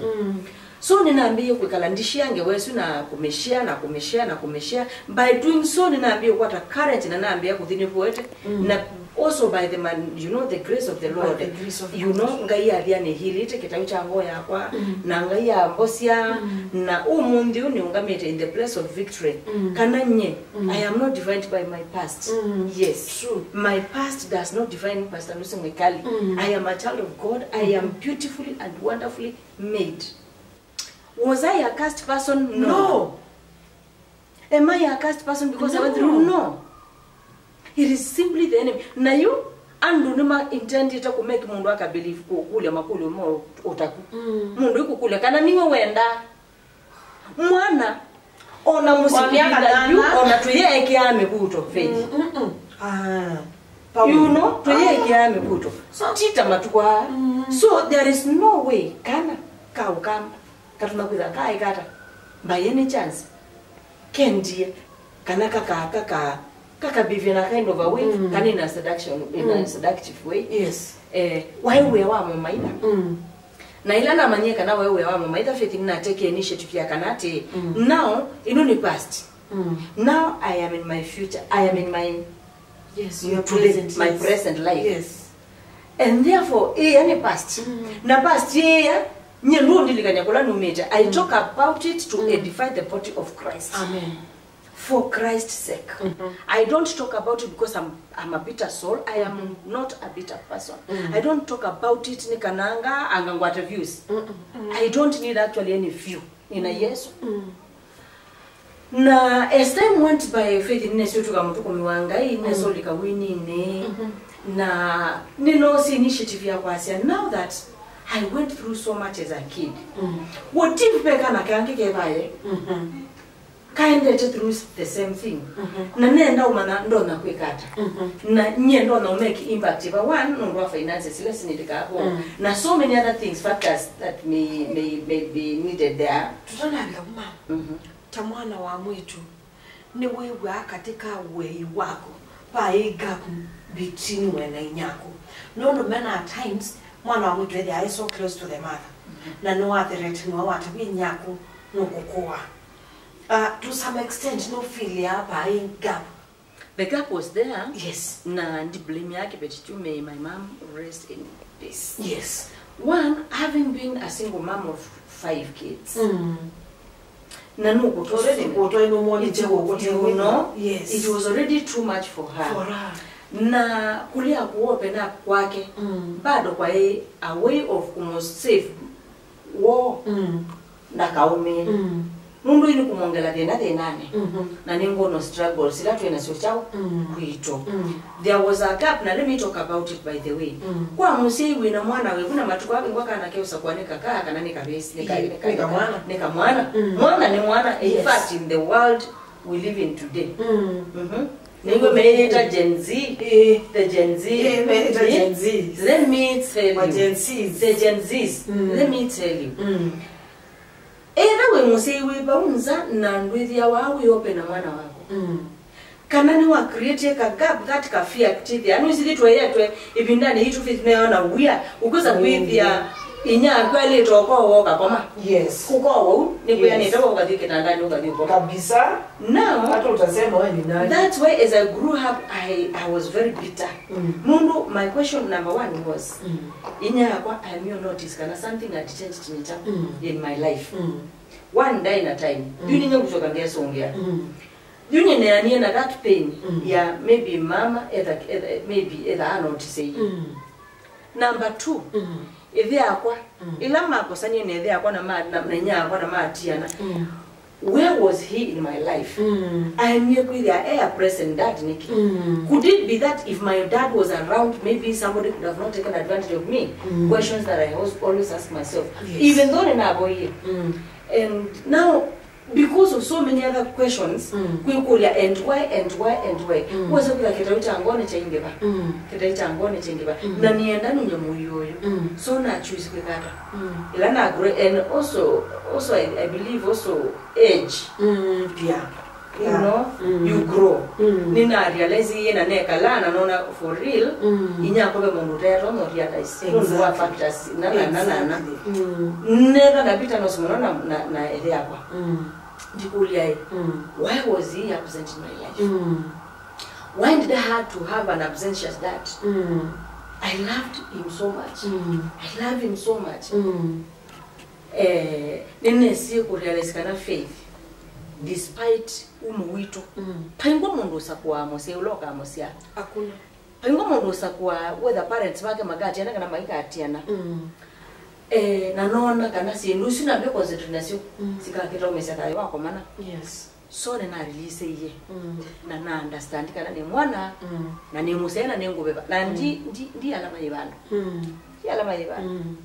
So nĩnambĩĩe kwĩkala ndishia ngewa ĩsu na kũmĩshare na kũmĩshare na kũmĩshare. By doing so nĩnambĩĩe kũkwata courage na nambĩĩa kũthi nĩvoete. Na also by the man, you know, the grace of the Lord. By the grace of God. You know, Ngai athi anĩhilĩte kĩtau kya ngoo yakwa na Ngai ambosya na ũmũnthĩ ũũ nĩũngamĩte in the place of victory. Kana nye, I am not defined by my past. Yes. True. My past does not define Pastor Lucy Mwikali. I am a child of God. I am beautifully and wonderfully made. Was I a cursed person? No. No. Am I a cursed person because I went through? No. No. It is simply the enemy. Na yu andũ nĩma intendĩte kũ make mũndũ aka believe kũkũlya makũlyo ma ũtaku. Mũndũ ĩkũkũlya kana nĩwe wenda. Mwana, ona mũsyĩ wa mĩaka yu, ona tũyeekĩaa mĩvuto, Faith. Ah, you know, tũyeekĩaa mĩvuto. So, tita matukũ aa. So, there is no way kana ka Ũkamba katũma kwĩtha kaĩkata by any chance kendie kana kaka kaka kaka behave in a kind of a way, kana in a seduction, in a seductive way. Yes. Eh, waĩ wĩa wa mũmaitha. Na ĩla namanyie kana waĩ wĩa wa mũmaitha, Faith, nĩna take initiative ya kana atĩ, now, ĩno nĩ past. Now I am in my future. I am in my, yes, your today, present, my, yes, present life. Yes. And therefore, ĩya nĩ past. Na past ĩya, nye ndũndilikanya kũla numĩte. I talk about it to edify the body of Christ. Amen. For Christ's sake. I don't talk about it because I'm, I'm a bitter soul. I am not a bitter person. I don't talk about it nĩ kana nga anga ngwate views. I don't need actually any view. Nina Yesu. Na as time went by, Faith, nĩnesa ũtw'ĩka mũthũkũmi wa Ngai, nĩnesa ũlika wininĩ. Na nĩnoosie initiative ya kwasya, now that I went through so much as a kid, what if ve kana kangĩ kevaye kaendete through the same thing? Na nenda ũmanya ndonya kwĩka ata. Na nyie ndonya ũmake impact ĩva, one, nũndũ wa finances ila sinĩlĩkaa vo. Na so many other things, factors that may, may, may be needed there. Tũtanavika kuma. Ta mwana wa mwĩĩtu, nĩwĩw'aa katĩ ka ũei waku vaĩ gap between we na inyaku? Nũndũ many a times mwana wa mwĩĩtu ethĩawa e so close to the mother, na nĩwatheretaniwa watavya inyaku nũkũkũa. Uh, to some extent nũfeelĩaa vaĩ gap. The gap was there. Yes. Na ndi blame yake, but to may my mom rest in peace. Yes. One, having been a single mom of five kids. Na nũkũtwa already kũtwa ino mwoni. It's, you know, yes, it was already too much for her. For her. Na kũlea kũopena kwake bado kwaĩ a way of kũmũsave woo ndakaũmĩe. Nũndũ yu nĩkũmwongela thĩna thĩnanĩ. Na nĩngwona struggles ila twĩ nasyo kyaũ kwitũ. There was a gap, na let me talk about it, by the way. Kwa mũsyai wĩna mwana wĩvu na matukũ avingwa kana keũsakwa nĩ kakaa kana nĩ kavĩsi, nĩ ka-, nĩ ka-, nĩ kamwana. Nĩ kamwana. Mwana nĩ mwana. In fact, in the world we live in today. Nĩw'o meĩta Gen Z. Eh. The Gen Z. Eh, meĩta Gen Z. Let me tell you. Gen Zs. The Gen Zs. Let me tell you. Ethĩwa wĩ mũsyai wĩ vau nza na ndwĩthĩawa wĩ open na mwana waku. Kana nĩwa create ka gap that ka fear kĩtĩthĩa. Nũsĩthĩ twaĩetwe ĩvindanĩ yitũ Faith neona wia. Ũkwĩsa kwĩthĩa Inya aku alĩte ũkoa ũkakoma. Yes. Kũkoa ũu, nĩkwĩanĩte. Yes. Ũkathi kĩtandanĩ, ũkathi ũkoma. Kabisa. Now, hata utasema wewe ni nani. That's why as I grew up, I, I was very bitter. Mm. Nũndũ, my question number one was, mm, inya yakwa, I knew notice kana something had changed in, mm, in my life. Mm. One day in a time. Mm. Yu ninya kũcoka ngesũngĩa. Mm. Yu nĩneanie na that pain, mm, ya maybe mama, either, either, maybe either anotice. Mm. Number two, mm, ĩthe yakwa, mm, ĩla makosanie na ĩthe yakwa na ma-, na, na inya yakwa na matiana, mm, where was he in my life? Mm. Aemie kwĩthĩa e a present dad nĩkĩ? Mm. Could it be that if my dad was around, maybe somebody could have not taken advantage of me? Mm. Questions that I always, always ask myself. Yes. Even though nĩnavoie. Mm. And now, because of so many other questions, mm, kwĩkũlya and why, and why, and why. Mm. Wesa kwĩthĩa kĩtau kya ngoo nĩkyaingĩva. Mm. Kĩtau kya ngoo nĩkyaingĩva. Mm. Na nĩenda nunye mũio ũyũ. Mm. So na choose kwĩka ata? Mm. Ĩla na grow, and also, also I, I believe also age. Mm, yeah. You, yeah, know, mm, you grow. Mm. Nĩna realize yĩ na nekala na nona for real, mm, inya yakwa ve mũndũ ũtetonya realize. Exactly. Nũndũ wa factors na, na, na, na, na. Exactly. Mm. Netha na bitterness mũno na, na, na ĩthe yakwa. Mm. Ndikũlya ĩ, mm, why was he absent in my life? Mm. Why did I have to have an absentious dad? Mm. I loved him so much. Mm. I love him so much. Mm. Eh, nĩnesie kũrealize kana Faith, despite ũmũ witũ, mm, vaingwa mũndũ ũsakũaa mũsyai ũla ũkamũsyaa. Hakuna. Vaingwa mũndũ ũsakũaa whether parents vake makatiana kana maikatiana. Mm. Eh, na noona kana syĩndũ isu nambie concentrate nasyo, mm, sikakĩtaumĩsya thayũ wa kũmana. Yes. So nĩnareleaseie. Mm. Na na understand kana nĩ mwana, mm, na nĩ mũsyae na nĩ ngũveva. Na ndi, mm, ndi, ndi ala maĩ vandũ. Mm. Ndi ala maĩ vandũ. Mm.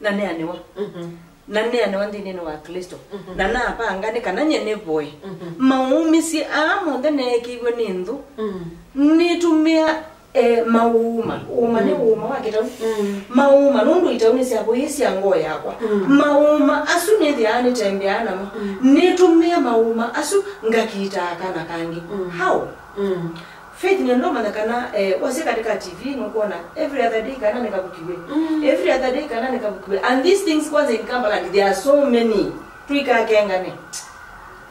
Na neanĩwa. Mhm. Na neanĩwa nthĩnĩ wa Klĩsto. Mhm. Na napanga nĩ kana nye nĩvoe. Mhm. Maũmĩsye aa monthe neekĩiw'e nĩ nthũ. Mm. Nĩtũmĩa, eh, maũũma. Ũũma nĩ, mm, ũũma wa kĩtau. Mm. Maũũma, nũndũ itau nĩsyavoyĩsya ngoo yakwa. Mm. Maũũma asu nĩthĩaa nĩtembeaa namo. Mm. Nĩtũmĩa maũũma asu ngakiitaa kana kangĩ. Mm. How? Mm. Faith, nĩenda ũmanya kana, eh, wasya katika T V nũkwona every other day kana nĩkavukiw'e. Mm. Every other day kana nĩkavukiw'e. And these things kwanza in Cumberland, there are so many. Tũikakengane.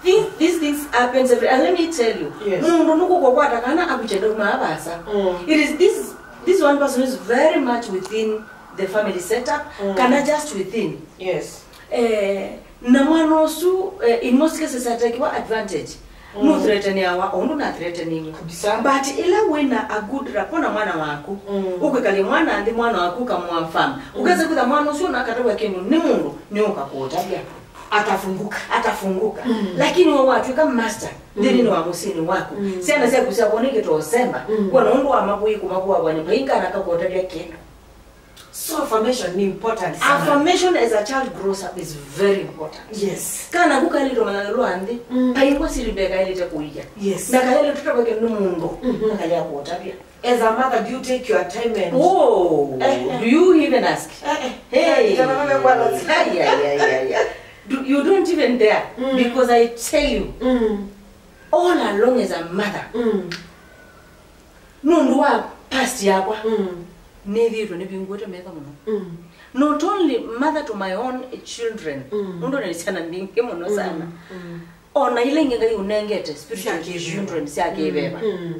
These, these things happens every, and let me tell you, yes, mũndũ nũkũkũkwata kana akukye ndaumaa vaasa. Mm. It is this, this one person is very much within the family setup, mm, kana just within. Yes. Eh, na mwana ũsu, eh, in most cases, atekiwa advantage. Mm. Nũthreateneawa o ũndũ nathreateniwe. Kabisa. But ĩla wĩna a good rapport na mwana waku, mm, ũkwĩkalya mwana nthĩ, mwana waku ũkamũaffirm. Mm. Ũkesa kwĩtha mwana ũsu ona akatavw'a kĩndũ nĩ mũndũ, nĩũka kũũtavya. Atafunguka. Atafunguka. Mm. Lakini we watw'ĩka master, mm, nthĩnĩ wa mũsyĩnĩ waku. Mm. Syana syaku syakwona ikĩtosemba. Mm. Wona ũndũ wa mavũi kũmavũavũany'a, vaingana kakũũtavya kĩndũ. So affirmation ni important sana. Affirmation as a child grows up is very important. Yes. Kana ku kailĩtwe manya ĩũlũ wa nthĩ, mm, kaingwa sili mbee kailĩte kũia. Yes. Na kailĩtwe tavake nĩ mũndũ, mhm, kakalea kũũtavya. As a mother, do you take your time and... Oh, eh, eh, do you even ask? Eh, eh. Hey. Eh, eh, eh, eh. Ay, ay, ay, ay, ay. Do, you don't even dare, mm, because I tell you, mm, all along as a mother, mm, nũndũ wa past yakwa, mm, nĩthĩĩtwe nĩvingũĩte metho mũno. Mm. Not only mother to my own children, mm, nũndũ nĩ syana mbingĩ mũno, mm, sana. Mm. Ona ila ingĩ Ngai ũnengete spiritual children sya kĩveva. Mm.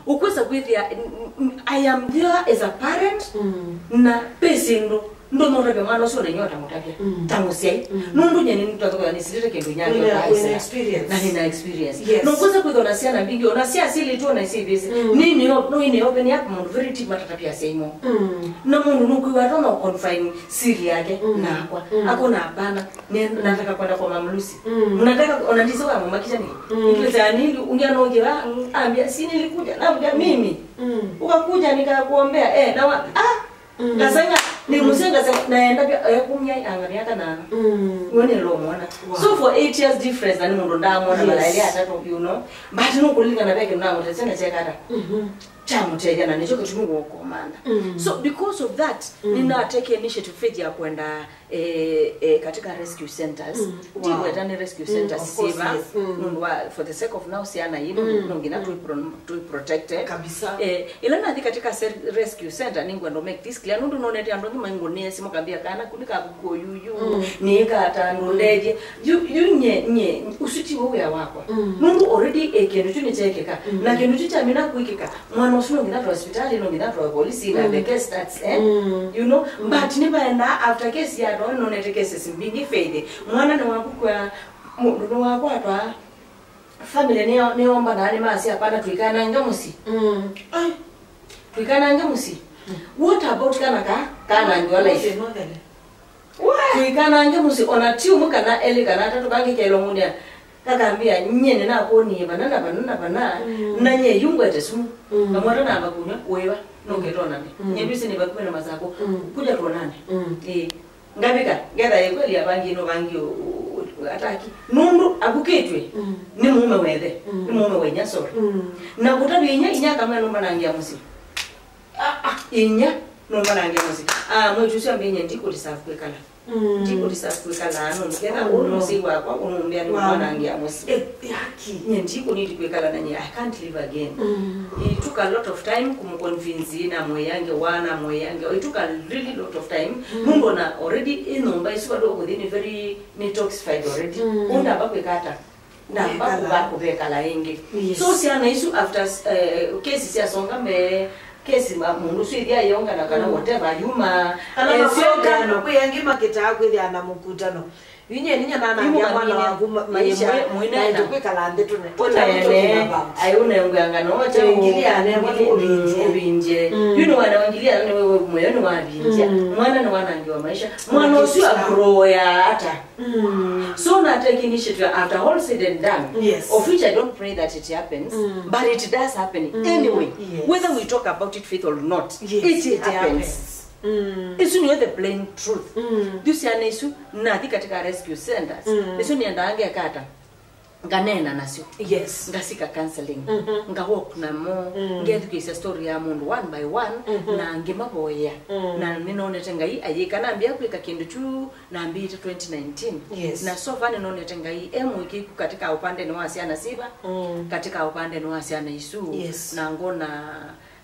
Ũkwĩsa kwĩthĩa, n-, n-, I am there as a parent, mm, na pe syĩndũ ndũnũtavya mwana ũsu na inyota mũtavya, mm, ta mũsyai. Mm. Nũndũ nyie nĩnĩtwathũkana nĩsilĩte kĩndũ nyake. Wĩna, wĩna experience. Na nĩna experience. Yes. Nũkwĩsa kwĩthwa na syana mbingĩ, ona syasilĩtwe na isĩvĩsĩ. Mm. Nĩnĩo, nĩnĩo open up mũndũ very deep matatavya asyai moo. Mm. Na mũndũ nũkwĩwa atona confine siri yake, mm, nakwa. Mm. Akona hapana. Ni-, nataka kwenda kwa Mama Lucy. Mm. Mnataka, ona ndizo wa mama kichani. Mm. Nikileta nili, ungia nongi wa, ambia, "Si nilikuja." Naambia, "Mimi." Mm. "Ukakuja nikakuombea." Eh, na wa, ah, mm, ngasanga, ni, mm, mzee ngasanga, naenda pia, eh, kumia, anga miaka na. Mm. Uone lo mwana. Wow. So for eight years difference, na ni mundu ndamwona, yes, mara ile atatu, you know. But no kulika na beke na mutesena chekata. Mhm. Cha mutethya na nicho kitu ni wokomanda. Mm. So because of that, mm, nina take initiative Faith ya kwenda Eh, eh, katika rescue centers. Mm, wow. Ndiweta nĩ rescue centers. Mm, of course, siva, yes. Mm. Nũndũ wa, for the sake of now, syana ii, mm, no nginya twi pro-, twi protected. Kabisa. Eh, ila nathi katika se-, rescue center, nĩngwenda make this clear. Nũndũ nonete andũ angĩ maingũnĩe simu kambia kana kuni kakuku yuyu, mm, nĩ kata andũ ndethie. Yu, yu nye, nye, ũsu ti wo wĩa wakwa. Mm. Nũndũ already, eh, kĩndũ kyu nĩkyekĩka. Mm. Na kĩndũ kyu kyamina kwĩkĩka, mwana ũsu no nginya atwae hospitali, no nginya atwae polisi, na, mm, the case starts, eh? Mm. You know, mm, but nĩvaendaa after case yatwawa, nonete cases mbingĩ, Faith. Mwana nĩwakukw'a, mũndũ nĩwakwatwa, family nĩyo-, nĩyombanaa, nĩmasya, "Hapana, tũikanange mũsyĩ." Mm. Ai. Tũikanange mũsyĩ. Mm. What about kana ka, kanangiwa life? Mũsyĩ nothele. Tũikanange mũsyĩ, ona ti ũmwe kana elĩ kana atatũ, kangĩ kelongunĩa. Kakambĩa, "Nyie nĩnakwonie vana na vana na vana, mm, na nyie yu ngwete sumu." Mm. Kamwata namba kunywa, "Wĩva, nũke twonane." Mm. Nyie ndwĩsĩ nĩ vakuvĩ na Masakũ. Mm. "Kuja tuonane." Mm. Ĩĩ. Ngavika, ngetha ĩ kweli avangie no vangi u-, u-, u-, ataki. Nũndũ avukĩtw'e, mm, nĩ mũũme wethe, mm, nĩ mũũme wa inya, sorry. Mm. Na kũtavya inya, inya akamwĩa nũmbanangia mũsyĩ. Ah, ah, inya nũmbanangia mũsyĩ. Ah, mwĩĩtu ũsu ambĩie, "Ndikũ deserve kwĩkala." Mm. Ndikũ deserve kwĩkala ano, nĩketha, oh, ũũ no, mũsyai wakwa, ũnũmbĩa nĩ, wow, mwanangia mũsyĩ. Eh, yaki. Nye ndikũ need kwĩkala na nye, I can't live again. Mm. It took a lot of time kũmũconvince, na mwĩange wa, na mwĩange. It took a really lot of time. Mm. Nũndũ ona already ĩ nyũmba ĩsu vandũ ũkũthi nĩ very, nĩ toxified already. Mm. Ũndamba kwĩka ata? Namba kũva kũvekala ĩngĩ. Yes. So syana isu after, eh, kesi syasonga mbee, kesi ma-, mũndũ ũsu ĩthi ayongana kana, mm, whatever, yuma. Kana, eh, makwenda syoka. Kwĩ angĩ makĩtaa kwĩthĩa na mũkutano. Yu nyie ninya nanangia mwana waku ma-, maisha, na ĩtũkwĩkala nthĩ tũne-, tũneene. Ai, ũnengweanga no kyaũ? Ngili ya nengwa nĩ ũvindye. Mm, ũvindye. Mm. Yu nĩ wana wa ngili ya nĩ wewe mweyo nĩ wavindia. Mm. Mwana nĩ wanangiwa maisha. Mwana ũsu agroya ata? Mm. So na take initiative after all said and done, yes, of which I don't pray that it happens, mm, but it does happen, mm, anyway. Yes. Whether we talk about it, Faith, or not, yes, it, it happens. Happens. Mm. Isu nĩyo the plain truth. Mm. Yu syana isu nathi katika rescue centers. Mm. Isu nĩendaa ngeka ata? Nganeena nasyo. Yes. Ngasika counseling. Mhm. Nga walk namo. Mm. Ngethukĩĩsya story ya mũndũ one by one, mhm, na ngĩmavoyea. Mm. Na nĩnonete Ngai ayĩka, nambĩa kwĩka kĩndũ kyu nambĩĩte twenty nineteen. Yes. Na so far nĩnonete Ngai e mũĩkĩĩku katika ũpandenĩ wa syana siva, mm, katika ũpandenĩ wa syana isu. Yes. Na ngona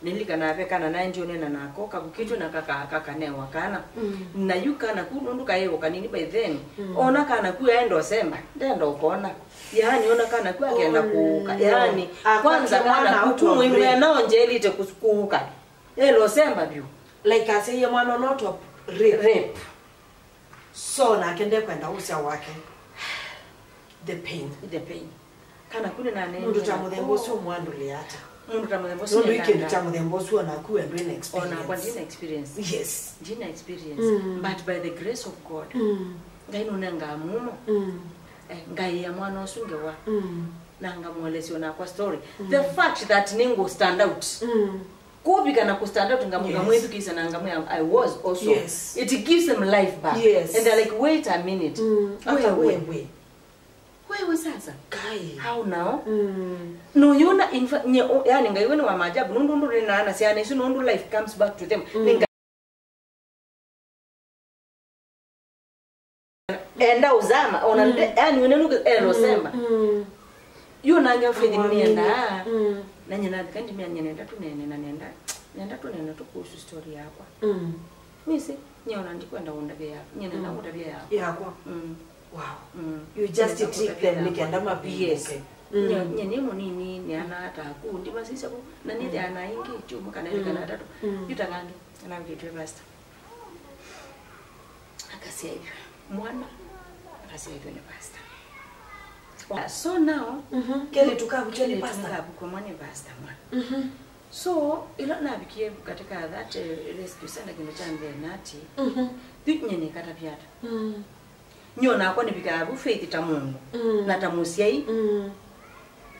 nĩlilikana ve kana naendie ũneena nako, kavukĩtw'e na kaka-, kakanewa kana. Mm. Na yu kana ku nũndũ kaĩ o kanini by then. Mm. Ona kana ku aenda ũsemba, ndenda ũkona. Yaani ona kana ku akenda, oh, kũũka. No. Yaani, akwanza kana ku kumwĩmwĩa naonjelite kus-, kũũka. Elo ũsemba vyũ. Like asyaie mwana no top rape. Rape. So nake ndekwenda ũsya wake. The pain. The pain. Kana kune nane. Mũndũ ta mũthemba ũsu ũmwandũlĩa ata? Mũndũ ta mũthemba ũsu nũndũ nĩ kĩndũ ta mũthemba ũsu onaku we ndwĩna experience. Onakwa ndina experience. Yes. Ndina experience. Mm. But by the grace of God, mm, Ngai nũnengaa mumo. Mm. Eh, Ngai ya mwana ũsu ngewa. Mm. Na ngamwelesya onakwa story. Mm. The fact that nĩngũ stand out. Mm. Kũvika na kũ stand out, ngamu-, yes, ngamwĩthukĩĩsya na ngamwĩa, I was also. Yes. It gives them life back. Yes. And they're like, "Wait a minute." Mm. Ata wewe. Wewe. Wewe sasa. Kai. How now? Mm. No, yona, in fact, nye, o, yani, Ngai we nĩ wa maajabu, nũndũ ndũrĩ na ana syana isu, nũndũ life comes back to them. Mm. Nĩ Ngai. Enda ũzama, ona, mm, nde-, yani, wene nuke, elo, mm, semba. Mm. Yu nange Faith nĩenda. Mm. Na nyina thika ndimia nyina nenda tunene na nenda. Nenda tunene tu kuhusu story yakwa. Mm. Nĩsĩ, nyie ona ndikwenda ũndavye yaku. Nyie nenda, mm, kũtavya yaku. Yakwa. Mm. Wow. Mm. You just treat them nĩ kenda mapinduke. Yes. Mm. Nye, nye nĩ mũnini, nĩ ana ataku, ndimasisya ku, na nĩ, mm, ana ingĩ, ti ũmwe kana ĩlĩ kana, mm, atatũ. Mm. Yu ta kangi, anavĩtwe pastor. Akasyaĩthw'a mwana, akasyaĩthw'a nĩ pastor. So now, mhm, kelĩtu kavukw'a nĩ pastor. Kelĩtu kavukw'a mwa nĩ pastor mwa. Mhm. So, ĩla navikie katika that, eh, rescue center, kĩndũ kya mbee nati, mhm, yu nye nĩkatavya ata? Mm. Nyie onakwa nĩvikaa vu Faith ta mũndũ, mm, na ta mũsyai. Mm.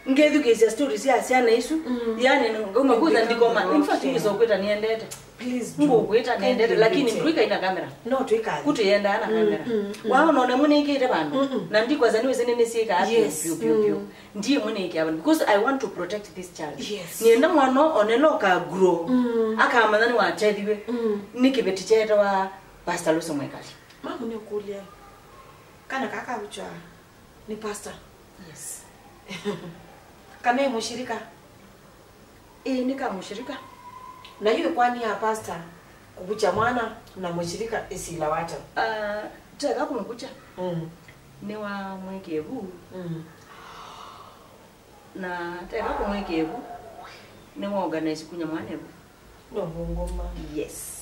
Ngethukĩĩsya story sya syana isu. Mm. Yani, ngauma kũtha ndikoma. In fact, ngĩsa kwĩta nĩendete. Please do. Ngũkwĩta nĩendete, lakini ndwĩka ina kamera. No, twĩka. Kũtĩendaa na kamera. Mm, mm, mm. Waona ona mwe nĩkĩte vandũ. Mm, mm. Na ndikwasa nĩwĩsĩ nĩnĩsyĩkaa vyũ, yes, vyũ, vyũ, vyũ. Mm. Ndiĩ mwe nĩkĩa vandũ. Because I want to protect this child. Yes. Nĩenda mwana onela ũka grow. Mm. Akamanya nĩwatethiwe. Mm. Nĩ kĩveti kyetawa Pastor Lucy Mwekali. Mamu nĩũkũlya, kana kaa kavukya nĩ pastor? Yes. Kana ĩ mũshirika? Ĩĩ, nĩ ka mũshirika. Na yu ĩkwani ya pastor kũvukya mwana na mũshirika ĩsilawa ata? Ah, teka kũmũvukya. Mm. Nĩwamwĩkĩe vu. Mm. Na teka kũmwĩkĩe vu, nĩwaorganize kunya mwana evu. No ngoma. Yes.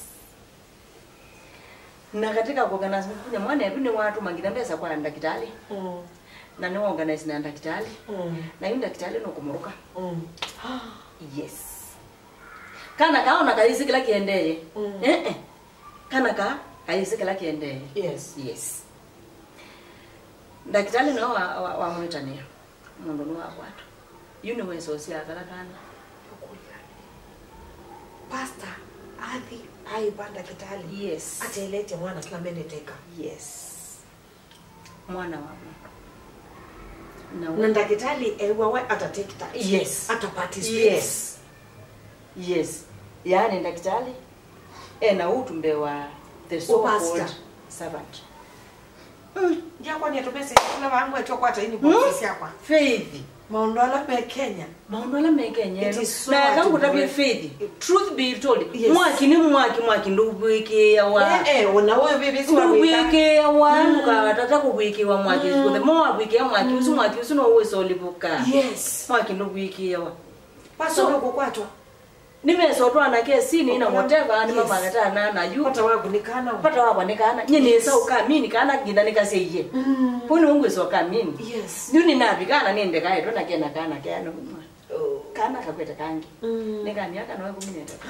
Na katika kuorganize kunya mwana evu nĩwatũma nginya mbesa kwa ndakitali. Mm. Na nĩwaorganize na ndakitali. Mm. Na yu ndakitali nũkũmũrũka. Mm. Yes. Kana kaona kaĩsĩ kĩla kĩendee. Mm. Eh, eh. Kana ka kaĩsĩ kĩla kĩendee. Yes. Yes. Ndakitali nĩwe wa, wa, wamwĩtanĩa. Mũndũ nĩwakwatwa. Yu nĩwesosya kala kana. Pastor athi aĩva ndakitali. Yes. Ateletye mwana kĩla mendete ĩka. Yes. Mwana wa mũndũ. Na ndakitali ewa we ata take that. Yes. Ata participate. Yes. Yes. Yaani ndakitali ena ũtumbe wa the so called servant. Mm. Ndiakwa nĩ atumesi kila vangu etwa kwata ini box syakwa. Faith. Maũndũ ala me Kenya. Maũndũ ala me Kenya. It is so hard to break. Na kangũtavye Faith. Truth be told. Yes. Mwaki nĩ mwaki, mwaki ndũvwĩkĩawa. Eh, eh, ona wewe bibi. Ndũvwĩkĩawa, ndũkatata kũvwĩkĩwa mwaki. Mm. The more wavwĩkĩa mwaki, ũsu mwaki ũsu no ũwĩsa ũlivũka. Yes. Mwaki ndũvwĩkĩawa. Pastor no kũkwatwa. Nĩmesotwa na kesini na whatever, nĩmamangatana na yu. Pata wakwa nĩ kana. Pata wakwa nĩ kana. Nye nĩsa ũkamini kana nginya nĩkasyaie. Mm. Kũu nĩw'o ngwĩsa ũkamini. Yes. Yu nĩnavika na nĩndekaetwe na kena kana keana. Oh. Kana kakwete kangi. Mm. Nĩ ka myaka no ĩkũmi na ĩtatũ.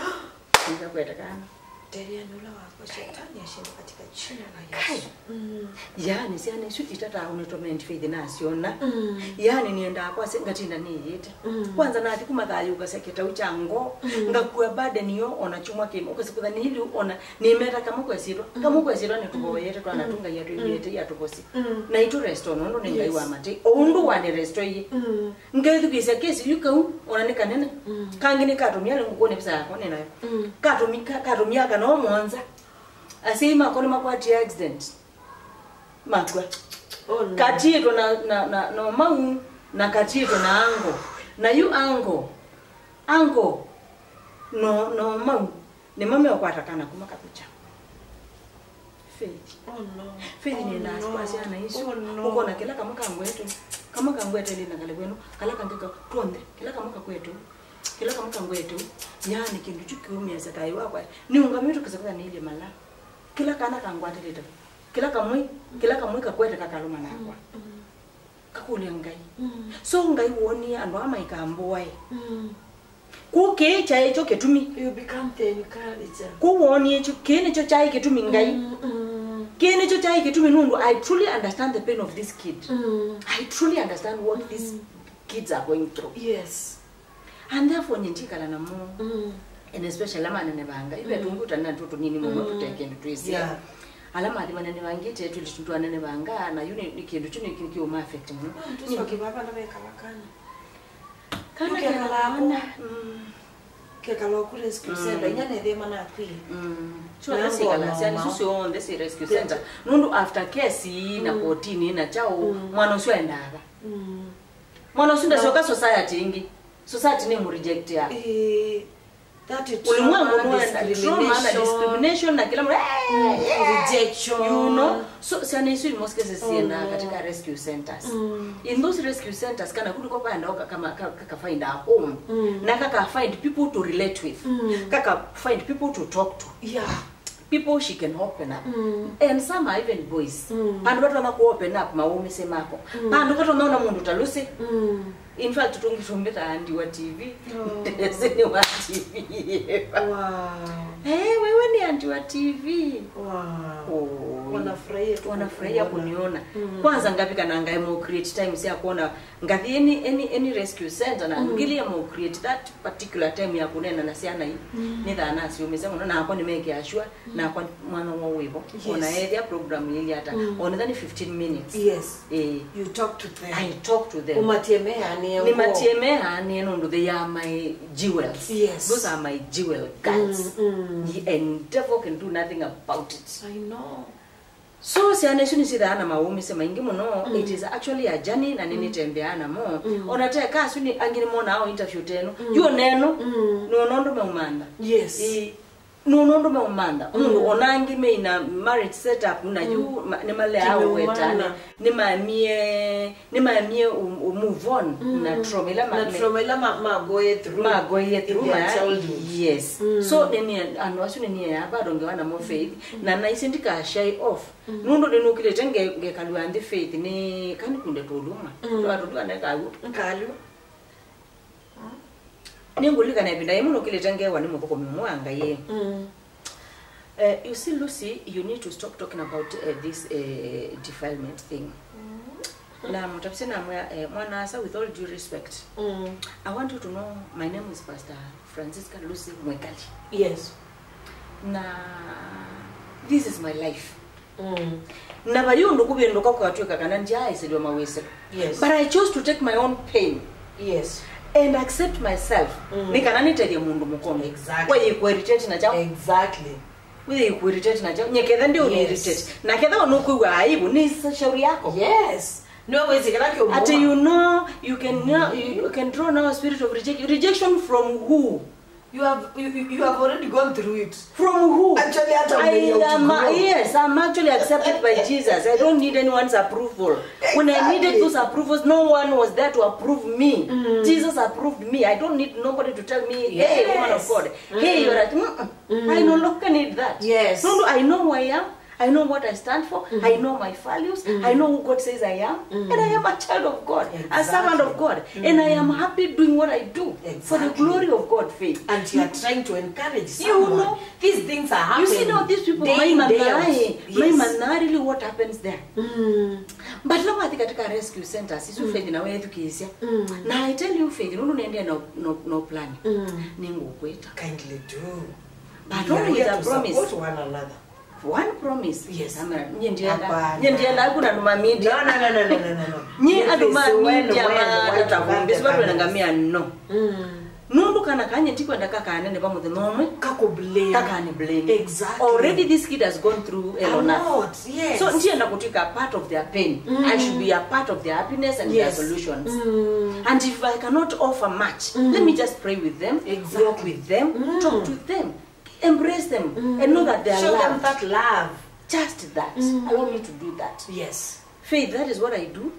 Nĩkakwete kana. Ndelia nĩ ũla wakwa, Shetani ashindwe katika jina la Yesu. Kai. Mm. Yaani syana isu itatawa nĩ torment Faith nasyona. Mm. Yaani nĩendaa kwasya ngatinda nĩyĩte. Mm. Kwanza nathi kuma thayũkasya kĩtau kya ngoo, mm, ngakua burden yo ona kyumwa kĩma. Ũkasya kũtha nĩiliu ona nĩmeta kamwe kwa syĩtwa. Mm. Kamwe kwa syĩtwa nĩtũvoyete twana, mm, tu Ngai atwĩvĩte, mm, atũvosi. Mm. Na itũ restore nũndũ nĩ Ngai, yes, wa matei. O ũndũ wa nĩ restore iye. Mm. Ngethukĩĩsya kesi yu kau, ona nĩ kanene. Mm. Kangĩ nĩkatũmia nĩ ngũkũnĩ visa yakwa nĩ nayo. Mm. Katũmi-, ka-, katũmia kana o mũonza. Asyai makwa nĩmakwatie accident. Makw'a. Oh, no. Katiĩtwe na, na, na, no mau, na katiĩtwe na ango. Na yu ango, ango, no, no mau. Nĩmo meũkwata kana kuma kakucha. Faith. Oh, no. Faith, oh, nĩendaa, no, kwa syana isu. Oh, no. Ũkona kĩla kamwe kangwetwe. Kamwe kangwetwe lĩ na kale kwenu. Kala kangĩ ka, tuonthe. Kĩla kamwe kakwetwe. Kĩla kamwe kangwetwe. Yaani kĩndũ kyu kĩũmĩasya thayũ wakwa. Nĩũngamĩtwe kĩsakũthanĩilye mala. Kĩla kana kangwatĩlĩte. Kĩla kamwe, kĩla kamwe kakwete kakalũma nakwa. Mm, mm. Kakũlya Ngai. Mm. So Ngai woonie andũ aa maikambũae. Mm. Kũu kĩĩ kyaĩ kyo kĩtumi. You become the encourager. Kũu woonie kyu, kĩĩ nĩkyo kyaĩ kĩtumi Ngai. Mm, mm. Kĩĩ nĩkyo kyaĩ kĩtumi nũndũ I truly understand the pain of this kid. Mm. I truly understand what these, mm, kids are going through. Yes. And therefore, nye ndikala namo. Mm. And especially ala manenevanga. Ive, mm, tũngũtanĩla tũ tũnini mũno, mm, tũte kĩndũ twĩsĩ. Yeah. Ala mathi manenevangĩte, tũli twanenevanga, na yu nĩ, nĩ kĩndũ kyu nĩ kĩ-, kĩũma affect mũno. Ah, nĩtũsyoke vava na vekala kana. Kana kekala kana. Mm. Kekala oku rescue center, mm, inya nethĩma nakwie. Mm. Syonthe syĩkala, syana isu syonthe syĩ rescue center. Nũndũ after case ii na, mm, kotini na kyaũ, mm, mwana ũsu aendaa va? Mm. Mwana ũsu ndasyoka society ĩngĩ. Society nĩ mũrejectia. Eh, that is trauma, ũlimwengu nũenda trauma na discrimination na kĩla mũ-, eh, mm, eh, rejection. You know? So, syana isu in most cases, oh, siendaa, no, katika rescue centers. Mm. In those rescue centers, kana kũndũ kwa kwaenda ka-, kama, ka-, kaka find a home. Mm. Na kaka find people to relate with. Mm. Kaka find people to talk to. Yeah. People she can open up. Mm. And some are even boys. Mm. Vandũ vatonya ku open up maũmĩsye mako. Mm. Vandũ vatonya ona mũndũ ta Lucy. Mm. In fact, tũngĩ tũmbĩta Andy wa T V. Oh. Ndesĩ nĩ wa T V. Wow. Eh, wewe ni Andy wa T V. Wow. Oh. Wanafurahia tu, wanafurahia kuniona. Mm. Kwanza ngavika na ngaemo create time sya kuona ngathi any, any, any rescue center na, mm, ngili emo create that particular time ya kunena na syana ii. Mm. Nĩthaa nasyũmĩsya mũno, nakwa nĩmekĩa sure, mm, nakwa mwana woo wĩvo. Yes. Ona ethĩa program yĩilyĩ ata, mm, ona ethĩa nĩ fifteen minutes. Yes. Eh. You talk to them. I talk to them. Ũmatie meanĩe. Nĩmatie meanĩe nũndũ they are my jewels. Yes. Those are my jewel girls. Mm, mm. And devil can do nothing about it. I know. So syana isu nĩsyĩthaa na maũmĩsyo maingĩ mũno. It is actually a journey, na nĩnĩtembeaa namo. Ona teka asu nĩ angĩ nĩmonaa o interview teno. Yu neno, nĩwona ũndũ meumantha. Yes. Ĩ, nũndũ meumantha mũndũ. Ona angĩ meina marriage setup na yu ma- nĩmaleaa ũwetane. Nĩmamie, nĩmamie u- u- move on na trauma ila ma- na trauma ila ma- magoe through magoie in through their ma- childhood. Yes. So nĩnie andũ asu nĩnieaa bado ngewa namo faith, na naisye ndika shy off nũndũ nĩnũkĩlĩte nge- ngekalw'a nthĩ faith nĩ kanikunde tũluma twatũlua nekawu nkalũ. Nĩngũlilikana ĩvinda yĩmwe nũkĩlĩte ngewa nĩ mũthũkũmi ũmwe wa Ngai. Eh, you see, Lucy, you need to stop talking about uh, this uh, defilement thing. Na mũtavĩsye namwĩa, eh, mwana asa, with all due respect, I want you to know my name is Pastor Francisca Lucy Mwekali. Yes. Na this is my life. Na vai ũndũ kũvĩndũka kũkatw'ĩka kana ndyaaĩsĩlw'a mawĩsĩlo. Yes. But I chose to take my own pain. Yes. And accept myself. Nĩ kana nĩtethye mũndũ mũkombe. Exactly. Wĩyĩkũirritate na kyaũ? Exactly. Wĩyĩkũirritate na kyaũ? Nyeketha ndi ũirritate. Yes. Na ketha ũnũkwĩw'a aibu, nĩ shauri yako. Yes. Nĩwe wĩsĩ kĩla kĩũmũma. Ati you know, you can, you can draw now a spirit of rejection. Rejection from who? You have you, you you have already gone through it. From who? Actually, hata I am, yes, I'm actually accepted by Jesus. I don't need anyone's approval. When I needed those approvals, no one was there to approve me. Jesus approved me. I don't need nobody to tell me, hey, woman of God, hey, you're right. Mm-mm. I no longer need that. Yes. No, no, I know who I am. I know what I stand for. I know my values. I know who God says I am. And I am a child of God, a servant of God. And I am happy doing what I do for the glory of God, Faith. And you are trying to encourage someone. You know, these things are happening. You see now, these people, day in, day out. Yes. Maimana really what happens there. But now I think katika rescue centers, isu Faith na wethukisya. Na I tell you, Faith, nũndũ nendea no, no, no plan. Nĩngũkwĩta. Kindly do. But only with a promise. We are here to support one another. One promise. Yes. Ama, nyie ndienda. Hapana. Nyie ndienda kuna andũ ma media. No, no, no, no, no, no, no, no. Nyie andũ ma media ma tata kumbi, si watu wanangamia, no. Nũndũ kana kanye ndikwenda kakanene va mũthenya ũmwe. Kakublame. Kakani blame. Exactly. Already this kid has gone through hell on earth. A lot, yes. So ndienda kũtwika a part of their pain. I should be a part of their happiness and their solutions. And if I cannot offer much, let me just pray with them, walk with them, talk to them. Embrace them and know that they are loved. Show them that love. Just that. Allow me to do that. Yes. Faith, that is what I do.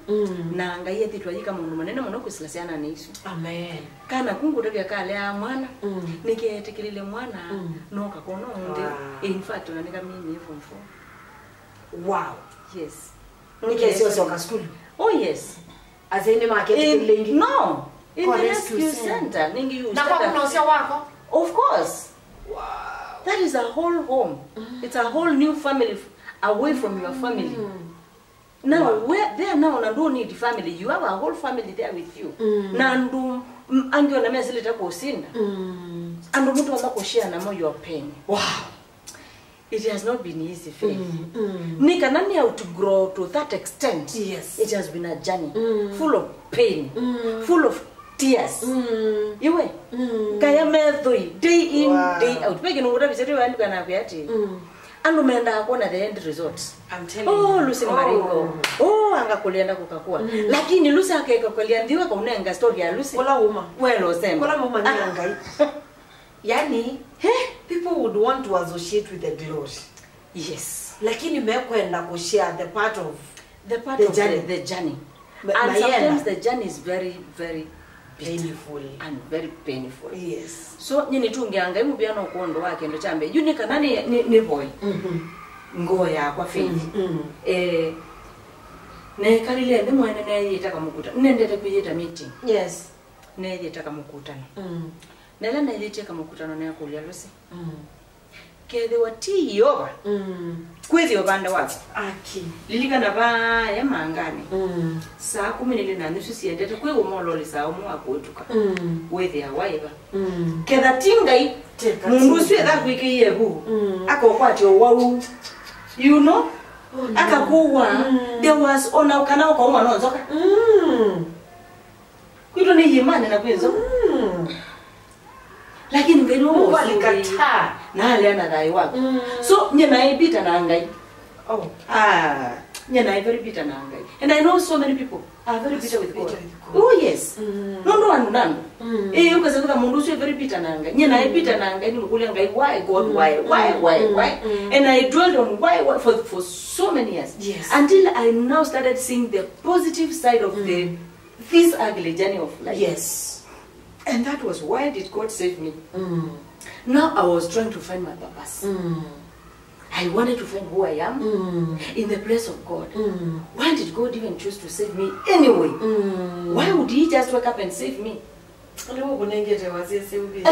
Na Ngai ethĩtwe ayĩka maũndũ manene mũno kwĩsĩla syananĩ isu. Amen. Kana kũ ngũtavya kalea mwana, nĩkeetĩkĩlile mwana, no kakona ũnthĩ. Wow. In fact, ona nĩkamĩnie form four. Wow. Yes. Nĩkesyosoka sukulu. Oh, yes. Asyai nĩmaketĩkĩlile ĩngĩ? No. In the rescue center, nĩngĩ you na kwa kũnosya wako? Of course. Wow. That is a whole home. It's a whole new family f- away from your family. Now, where there now, na don't need family. You have a whole family there with you. Na andũ, mm, angĩ ona mesilĩte kũsinda. Andũ mũtonya kũshare namo your pain. Wow. It has not been easy, Faith. Nĩ kana nĩ outgrow to that extent. Yes. It has been a journey full of pain, full of tears. Iwe, kaya methoi, day in, day out. Peke nũkũta visa tu wandi kana kwati. Andũ mendaa kuona the end result. I'm telling you. Oh, Lucy Maringo. Oh, anga kulienda kukakua. Lakini Lucy akeka kweliandiwa kaunenga story ya Lucy. Kula uma. Welo sema. Kula uma ni Ngai. Yani, people would want to associate with the glory. Yes. Lakini mekwenda kushare the part of the part of the journey. The journey. And sometimes the journey is very, very bitter and very painful. Yes. So, nyie nĩtũngĩaa Ngai mũvea no kwondũ wa kĩndũ kya mbee. Yu nĩ kana nĩ, nĩ, nĩ voi. Ngoo yakwa Faith. Eh, nekalile nthĩ mwene neyĩta kamũkuta. Nendete kwĩyĩta meeting. Yes. Neyĩta kamũkutano. Na ĩla neyĩtie kamũkutano, neekũlya Lucy, kethĩwa ti Yeova kwĩthĩa ũvanda waku, aki, lilikana vaa e manganĩ, saa kũmi na ilĩ na nusu siendete kwĩ ũmololi saa ũmwe wa kũĩtũka, wĩthĩa waĩva? Ketha ti Ngai, mũndũ ũsu etha kwĩkĩie vu, akokwatya ũwau, you know, akakũwa. There was ona kana ũkauma no nzoka. Kwitũ nĩ yĩmane na kwĩ nzoka. Lakini Ngai nĩwe walikataa na alea na thayũ waku. So, nyie naĩ Peter na Ngai. Oh. Ah, nyie naĩ very bitter na Ngai. And I know so many people are very bitter with God. Bitter with God. Oh, yes. Mm. Nũndũ wa nũndũ. Mm. Eh, ũkasakutha mũndũ ũcio very bitter na Ngai. Nyie naĩ bitter na Ngai, nĩmũkũlya Ngai, "Why, God, why, why, why, why?" And I dwelled on why, why for, for so many years. Yes. Until I now started seeing the positive side of the, this ugly journey of life. Yes. And that was, why did God save me? Mm. Now I was trying to find my purpose. Mm. I wanted to find who I am in the place of God. Mm. Why did God even choose to save me anyway? Mm. Why would He just wake up and save me? Nĩkũnengete wasya syĩu.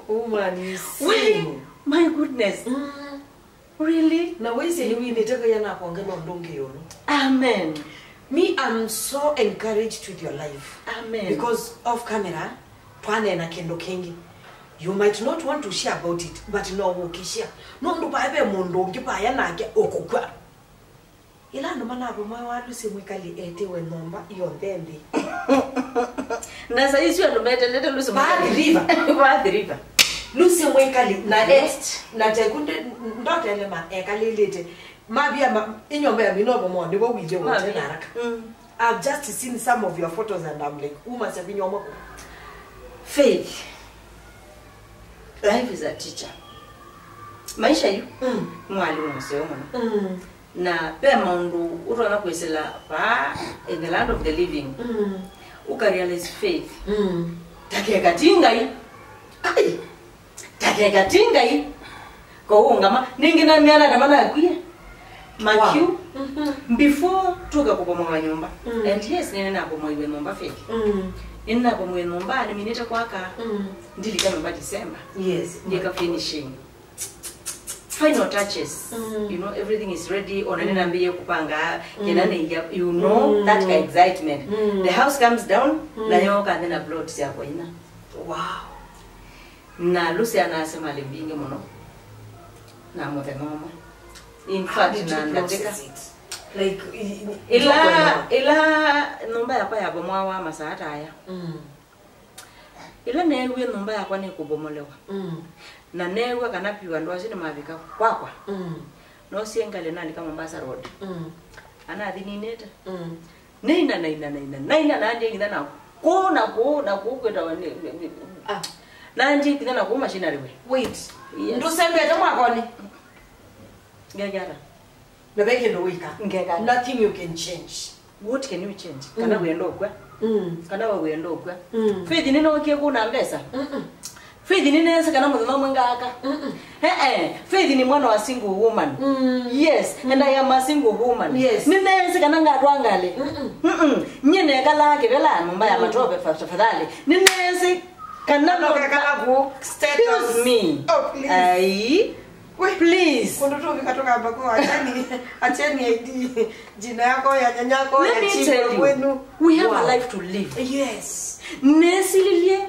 Woman, you see. Why? My goodness. Mm. Really? Na wĩsĩ nĩwinĩte Ngai anakwongela ũndũ ũngĩ ĩũlũ. Amen. Me, I'm so encouraged with your life. Amen. Because off camera, twaneena kĩndũ kĩngĩ. You might not want to share about it, but no ũkĩshare. Nũndũ vaya ve mũndũ ũngĩ vaya nake ũkũkw'a. Ĩla andũ manavomwa wa Lucy Mwikali etiwe nyũmba yonthe nthĩ. Na saa isu andũ metelete Lucy Mwikali. Athi River. Athi River. Lucy Mwikali na ex, na tekunde ndotelema ekalĩlĩte. Mavia ma, inyomba ya minovo mo, nĩvo wĩthĩe wote na haraka. Mm. I've just seen some of your photos and I'm like, "Uma se vinywa mwako." Faith, life is a teacher. Maisha yu, mm, nĩ mwalimũ mũseo mũno. Mm. Na ve maũndũ ũtonya kwĩsĩla vaa in the land of the living. Mm. Ũkarealize Faith. Mm. Takeka ti Ngai. Ai! Takeka ti Ngai. Koũngama. Nĩngĩ na mĩana kama nakwie. Makyu. Wow. Mm-hmm. Before tuka kũbomoa nyũmba. Mm. And yes, nĩnĩ nabomoiwe nyũmba Faith. Mm. Nĩnĩ nabomoiwe nyũmba, nĩminĩte kwaka. Mm. Ndilika nyũmba December. Yes. Ndika finishing. Final touches. Mm. You know, everything is ready. Ona nĩnambĩĩe kũpanga, mm, kĩna nĩ ya, you know, mm, that kind of excitement. Mm. The house comes down, mm, nayo kanthĩ na plot syakwa ina. Wow. Na Lucy anasema mbingĩ mũno. Na mũthenya ũmwe. In fact, na ndatĩka. How did you process it? Like, i-, i-, ĩla, ĩla nyũmba yakwa yabomoawa masaa ta aya. Mm. Ĩla neewie nyũmba yakwa nĩkũbomolewa, mm, na neew'a kana vyũ andũ asu nĩmavika kwakwa, mm, noosie ngalĩ nalika Mombasa Road. Mm. Anathi ninĩte. Mm. Naina, naina, naina, naina, naendie nginya na kũu, na kũu, na kũu kwĩtawa nĩ, nĩ, nĩ, ah, naendie nginya na kũu machinery way. Wait. Yes. Ndũsembete mwakoni? Ngekata. Na ve kĩndũ wĩka. Ngeka. Nothing you can change. What can you change? Kana, mm, wĩenda ũkw'a. Mm. Kana we wĩenda ũkw'a. Mm. Faith nĩnookie kũna mbesa. Mm-mm. Faith nĩneesĩ kana mũthenya ũmwe ngaaka. Mm-mm. Eh, eh. Faith nĩ mwana wa single woman. Mm. Yes, mm, and I am a single woman. Yes. Nĩneesĩ kana ngatwaa ngalĩ. Mm-mm. Mm-mm. Nyie nekalaa kĩvela nyũmba ya, mm, matope fa-, tafadhali. Nĩneesĩ kana. Kana ũkekala ku status. Excuse me. Oh, please. Ai. We, please. Kũndũ tũvika tũkamba kũ, acheni, acheni I D. Jina yako, ya nyanya yako, ya chief wenu. Let me tell you, we have a life to live. Wow. Yes. Nesililye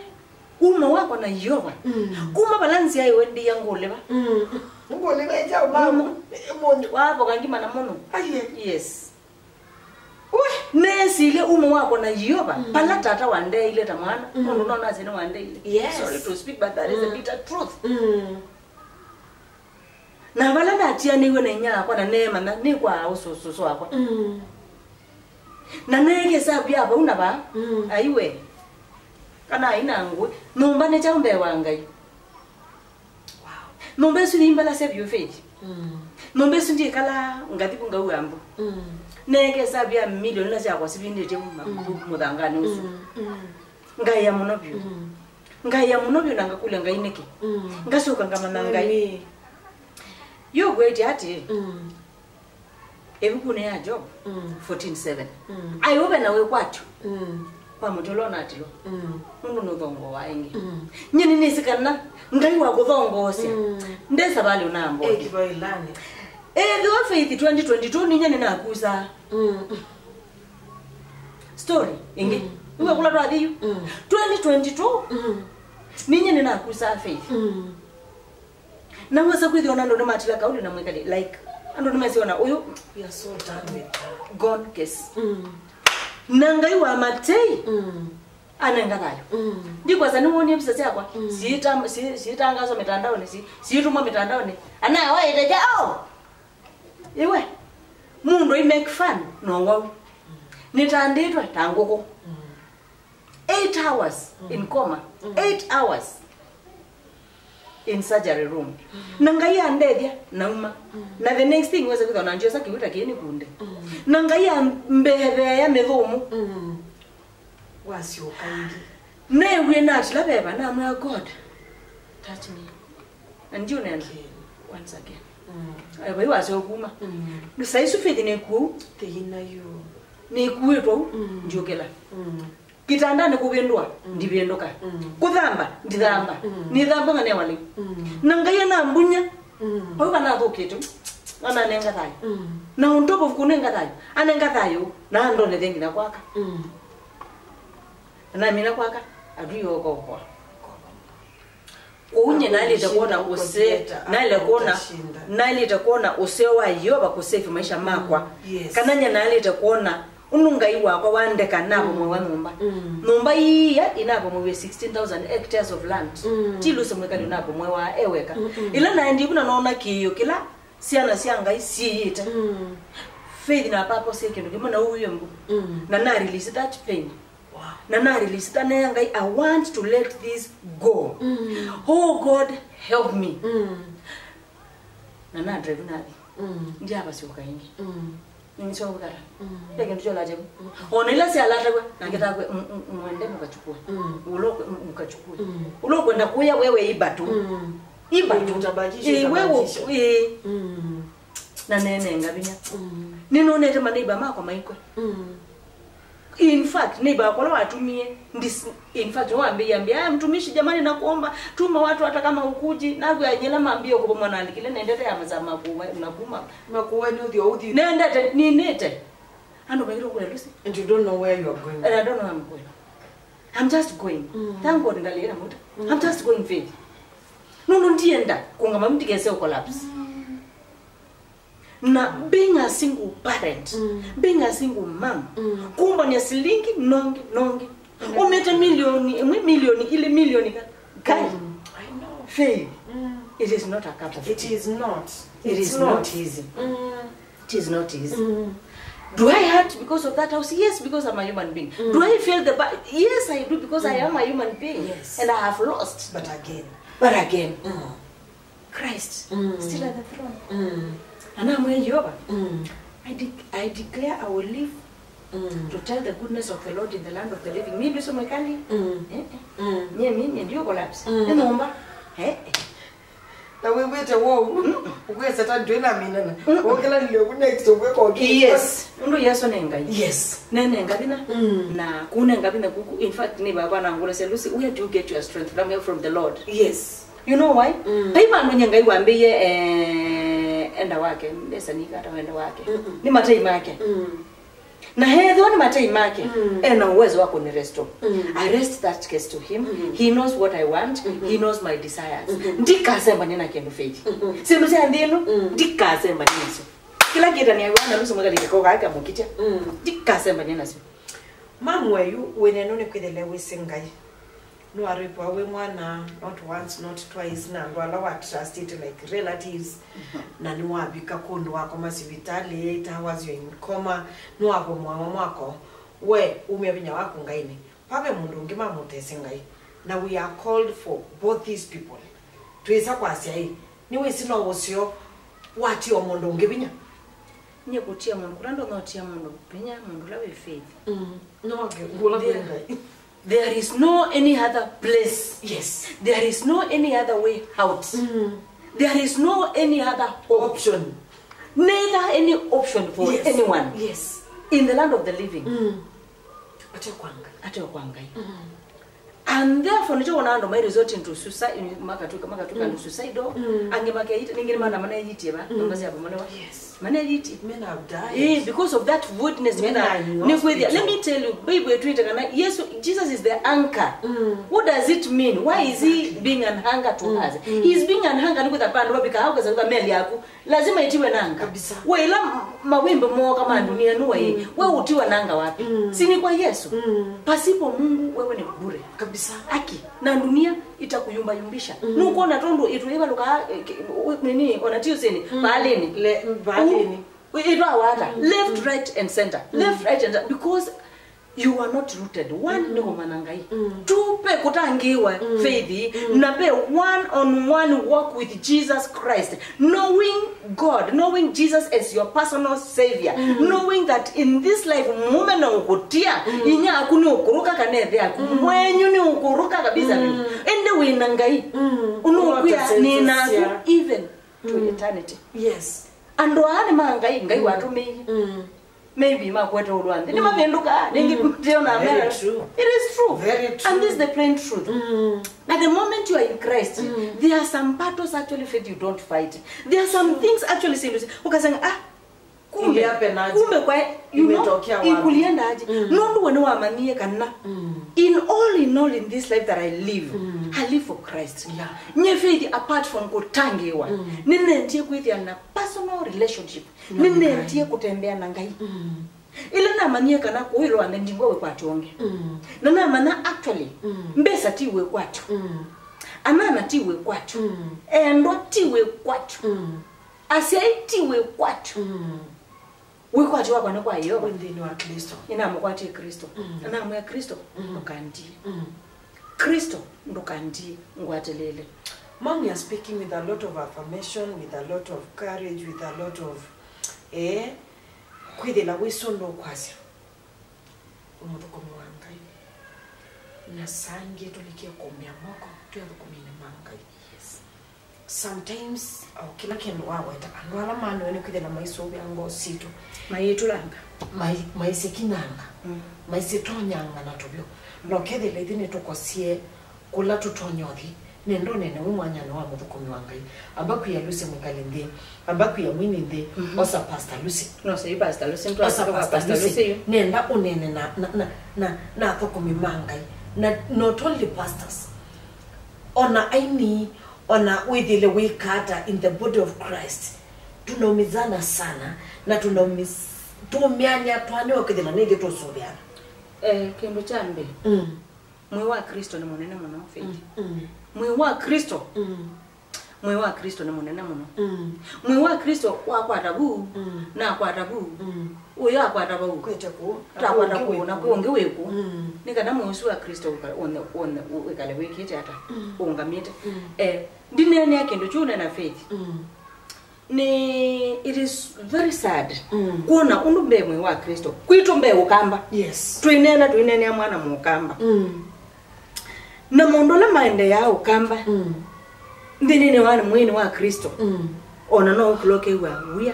uma wakwa na Yeova. Mm. Kuma vala nzĩa ĩwe ndĩa ngũlĩva. Mm. Ngũlĩva ĩja ũmama. Mũno. Mũno. Wavoka ngima na mũno. Aye. Yes. We, nesilye uma wakwa na Yeova, mm, vala tata wandeile ta mwana, mm, nũndũ no nasye nĩwandeile. Yes. Sorry to speak, but that is a, mm, bitter truth. Mm. Na vala natianĩiwe na inyia wakwa na neemanya nĩkwaa ũsũsũ wakwa. Mm. Na neekĩsa vya vau na vaa, mm, aiwe. Kana aina ngũĩ, nyũmba nĩ kyaũ mbee wa Ngai? Wow. Nyũmba ĩsu yĩimbalasya vyũ Faith. Mm. Nyũmba ĩsu ndĩkalaa ngathi vu ngauambu. Mm. Neekesa vya milioni na syakwa sivindĩtye mu-, mm, mu-, mũthanganĩ ũsu. Mm, mm. Ngaĩa mũno vyũ. Mm. Ngaĩa mũno vyũ na ngakũlya Ngai nĩkĩ? Mm. Ngasyoka ngamanya Ngai. Amen. Yu ũkwĩtya atĩ, mm, ĩvukunĩ ya Job, mm, fourteen seven. Mm. Aiũve na wĩkwatyo, mm, kwa mũtĩ ũla ũnatilwa. Mm. Nũndũ nũthongooaa ĩngĩ. Mm. Nyie nĩnĩsĩ kana Ngai wa kũthongoosya, mm, nde savalĩ ũnambothi. Ethĩwa Faith twenty twenty-two ninyie nĩnakusaa. Mm. Story ĩngĩ. Mm. Nĩwe kũla twathi yu. Mm. Twenty twenty-two, mm, ninyie nĩnakusaa Faith. Mm. Na wesa kwĩthĩa ona andũ nĩmatila kauli na mwĩkali, like, andũ nĩmesĩ ona ũyũ, we are so done with her. Gone case. Mm. Na Ngai wa matei, mm, Anenga thayũ. Mm. Ndikwasa nĩwonie visa syakwa. Mm. Siita-, si-, siitangazwa mĩtandaonĩ, si-, siitũmwa mĩtandaonĩ. Anawaĩte kyao. Iwe. Mũndũ i make fun no wau. Nĩtandĩtwe ta ngũkũ. Mm. Eight hours in coma. Mm. Eight hours in surgery room. Mm. Na Ngai andethya nauma. Mm. Na the next thing wese kwĩthwa na ndiosa kĩw'ũ ta kĩĩ nĩ kunde. Mm. Na Ngai ambetheea mĩthũmũ. Mm. Wasyoka ĩngĩ. Neewie natila veva, namwĩa, "God, touch me." Na ndiũnena. Again. Once again. Mm. Eh, vai waseo kuma. Mm. Saa isu Faith nĩ kũu. Thĩna yu. Nĩkuĩtwe ũu, mm, ndiũkĩla. Mm. Kitandanĩ kũvĩndũa, mm, ndivĩndũka. Mm. Kũthamba, ndithamba. Mm. Nĩthambaga newa lĩu. Mm. Na Ngai anambunya. Mm. Vau vanathũkĩte. Ananenga thayũ. Mm. Na on top of kũnenga thayũ, anenga thayũ, na andonethya nginya kwaka. Mm. Na namina kwaka, adui okokoa. Kwoou nye naĩlĩte kwona ũse-, naĩle kwona, naĩlĩte kwona ũseo wa Yeova kũsave maisha makwa. Mm, yes. Kana nye naĩlĩte kwona ũndũ Ngai wakwa wandeka navomwewa nyũmba. Mm. Nyũmba ii ya inavomwewe sixteen thousand hectares of land. Mm. Ti Lucy mwĩkali ũnavomwewa e weka. Mm-mm. Ĩla naendie vu na noona kĩĩo kĩla syana sya Ngai syĩyĩte. Mm. Faith na purpose ya kĩndũ kĩmwe na ũw'ĩe mbu. Mm. Na na release that pain. Wow. Na na release ta nea Ngai, "I want to let this go." Mm. Oh God, help me. Mm. Na na drive nathi. Mm. Ndiavasyoka ĩngĩ. Mm. Nĩnĩsyoka kũthata. Mm. Ve kĩndũ kyolatevu. Mm. Ona ila syalataw'a, na ngĩtakwe, "M-, m-, mwende mũkachukue." Mm. Ũla ũkwe-, m-, mũkachukue. Mm. Ũla ũkwenda kũya wewe iba tu. Mm. Iba tu. Utabakisha, ĩĩ, wewe, utabakisha. Ĩĩ. Mm. Na nenenga vinya. Mm. Nĩnonete maneiba makwa maikwe. Mm. In fact, neighbor wakwa ũla watumie, ndis-, in fact, nĩwambĩie, ambĩa, "Aya, mtumishi, jamani, nakuomba, tuma watu hata kama ukuje." Nakwĩa nyela mambie kũvomwa na alikile, nendete ya masaa makuwa, na kuma. Makuwa nĩ ũthiũ, ũthiũ. Nendete, ninĩte. Andũ maitũ kule Lucy. And you don't know where you are going. And I don't know where I'm going. I'm just going. Mm. Thank God ngalĩe na mũta. Mm. I'm just going, Faith. No, no, ndienda. Kũngama mtikese collapse. Mm. Na being a single parent, mm, being a single mom, mm, kumbania silingi nongi, nongi. Mm. Umete milioni, imwe milioni, ili milioni ka-, kai. Mm. I know. Faith. Mm. It is not a cup of tea. It is not. It is not easy. Mm. It is not easy. Mm. Do I hurt because of that house? Yes, because I'm a human being. Mm. Do I feel the ba-, yes, I do, because I am a human being. Yes. And I have lost. But again. But again. Mm. Christ, mm, still at the throne. Mm. Na namwĩa Yeova, mm, "I de-, I declare I will live, mm, to tell the goodness of the Lord in the land of the living." Mi ndũsomekali. Mm. Eh, eh. Mm. Nye mimi ndio collapse. Mm. Nĩ nyũmba. Eh, eh. Na wĩw'ĩte wou, mm, ũkwĩsa ta ndwĩ na minana. Mm. Wokĩla nilio ku next ũkwĩka ũkĩ. Yes. Ũndũ Yesu nĩ Ngai. Yes. Nenenga vinya. Mm. Na kunenga vinya kuku. In fact, nĩ baba na ngũlasya, "Lucy, where do you get your strength?" Namwĩa, "From the Lord." Yes. You know why? Mm. Vai vandũ nye Ngai wambĩie, eh, enda wake, mbesa nikata wenda wake. Mm-mm. Nĩ matei make. Mm. Na hethwa nĩ matei make, mm, ena uwezo wa kũni restore. Mm. I rest that case to him. Mm-hmm. He knows what I want. Mm-hmm. He knows my desires. Mm-hmm. Ndikasembanie na kĩndũ, Faith. Mm-hmm. Syĩndũ sya nthĩ ĩno, mm, ndikasembanie nasyo. Kĩla kĩtaniawa na Lucy mwĩkalĩte koka akamũkitya. Mm. Ndikasembanie nasyo. Mamu eyu wĩnenu nĩ kwĩthĩle wĩsĩ Ngai. Nĩwarĩpwa wĩ mwana, not once, not twice, na andũ ala wa trustĩte, like relatives, mhm, na nĩwavika kũndũ wakoma sivitalĩ, eight hours you're in coma, nĩwavomwawa mwako, we umya vinya waku Ngainĩ. Vave mũndũ ũngĩ mamũtesĩ Ngai, na we are called for both these people. Twĩsa kwasya ĩ, nĩwĩsĩ no ũseo watia o mũndũ ũngĩ vinya? Nyie kũtia mũndũ, kũla ndonya ũtia mũndũ vinya, mũndũ ũla wĩ faith. Mm. No, okay, ngũla kwĩ Ngai. There is no any other place. Yes. There is no any other way out. Mm. There is no any other hope. Option. Neither any option for, yes, anyone. Yes. In the land of the living. Mm. Ate kwa Ngai. Ate kwa Ngai. Mm. And therefore, nĩkyo wona andũ mai resort into suicide, makatuĩka, makatuĩka, mm, andũ suicidal, mm, angĩ makeita, ningĩ nĩ mana manaitie va, mm, nyũmba sya bomolewa. Yes. Maneliti. Men have died. Eh, because of that voidness. Men are not. Nĩkwĩthĩa, let me tell you, Bible ĩtwĩte kana Yesu, Jesus is the anchor. What does it mean? Why is he being an anchor to us? He's being an anchor nĩkwĩthĩa vandũ vavika hau kasa meli yaku lazima itiwe nanga. Kabisa. We ila mawimbi moka ma dunia nuwa ĩ, we utiwa nanga wapi? Si ni kwa Yesu? Pasipo Mungu wewe ni bure. Kabisa. Aki na dunia itakuyumbayumbisha. Nukuona tondu itu ivaluka, eh, ki- u- nini, ona Tuesday ni paalini. Le valini. Itwawata left, right and center, left, right and center, because you are not rooted. One, ni kumanya Ngai. Two, pe kutangiwa faith, na pe one on one walk with Jesus Christ, knowing God, knowing Jesus as your personal savior, knowing that in this life mume na ukutia inya aku ni ukuruka kana ethe aku mwenyu ni ukuruka kabisa biu. Ende wina Ngai. Unokwia ni naku even to eternity. Yes. Andũ aa nĩ ma Ngai, Ngai watũmĩie. Maybe makwete ũlũ wa nthĩ. Nĩmavĩndũkaa, nĩngĩ mationa. Very true. It is true. Very true. And this is the plain truth. At the moment you are in Christ, there are some battles actually faith you don't fight. There are some things actually say, ukasema, ah, kumbe, kumbe kwa, you know, ikuliendaje? Nũndũ we nĩwamanyie kana in all, in all in this life that I live, I live for Christ. Yeah. Nye faith apart from kũtangĩĩwa, nĩnendie kwĩthĩa na personal relationship. Nĩnendie kũtembea na Ngai. Ĩla namanyie kana kũĩlwa nĩ ndingwa wĩkwatyo ũngĩ. Na namanya actually, mbesa ti wĩkwatyo. Anana ti wĩkwatyo. Endwa ti wĩkwatyo. Asyai ti wĩkwatyo. Wĩkwatyo wakwa nĩ kwa Yeova. Wĩ nthĩnĩ wa Kristo. Nĩnamũkwatie Kristo. Na namwĩa Kristo, ndũkandie. Kristo, ndũkandie ngwatĩlĩle. Mom, you are speaking with a lot of affirmation, with a lot of courage, with a lot of, eh, kwĩthĩla wĩsũ ndũkwasya. Wĩ mũthũkũmi wa Ngai. Na saa ingĩ tũlikie kũmĩa moko twĩ athũkũminĩ ma Ngai. Yes. Sometimes, o kĩla kĩndũ waweta, andũ ala manewe nĩ kwĩthĩla maisũvĩa ngoo sitũ. Mayĩtũlanga. Mai- maisĩkinyanga. Maisĩtonyanga na tũvyũ. Na ũkethĩla ithyĩ nĩtũkosie kũla tũtonya ũthi, nenda ũneenew'e mwanyanĩ wa mũthũkũmi wa Ngai. Amba kwia Lucy mwĩkali nthĩ, amba kwia mwini nthĩ, osa Pastor Lucy. No, sɛ yu Pastor Lucy, osa Pastor Lucy. Nenda ũneene na, na, na, na, na athũkũmi ma Ngai. Na not only pastors. Ona aini, ona wĩthĩle wĩka ata in the body of Christ. Tunaumizana sana, na tunaumiz- tuumiany'a twanewa kwĩthĩla nĩthyĩ tũsũvĩana. Eh, kĩndũ kya mbee. Mwĩĩ wa Kristo nĩ mũnene mũno, Faith. Mwĩĩ wa Kristo. Mwĩĩ wa Kristo nĩ mũnene mũno. Mwĩĩ wa Kristo wakwata vu, nakwata vu, ũyũ akwata vau. Kwĩte kũu. Takwata kũu, na kũu ũngĩ wĩ kũu. Nĩ kana mwĩĩ ũsu wa Kristo wĩka- wone- wone- wĩkale wĩkĩte ata? Ũũngamĩte. Eh, ndineenea kĩndũ kyu nena Faith. Nĩ, it is very sad kwona ũndũ mbee mwĩĩ wa Kristo. Kwitũ mbee Ũkamba. Yes. Tũineena, tũineenea mwana Mũkamba. Na maũndũ ala maendeeaa Ũkamba nthĩnĩ wa mwĩĩnĩ wa Kristo, ona no ũkĩla ũkew'a wia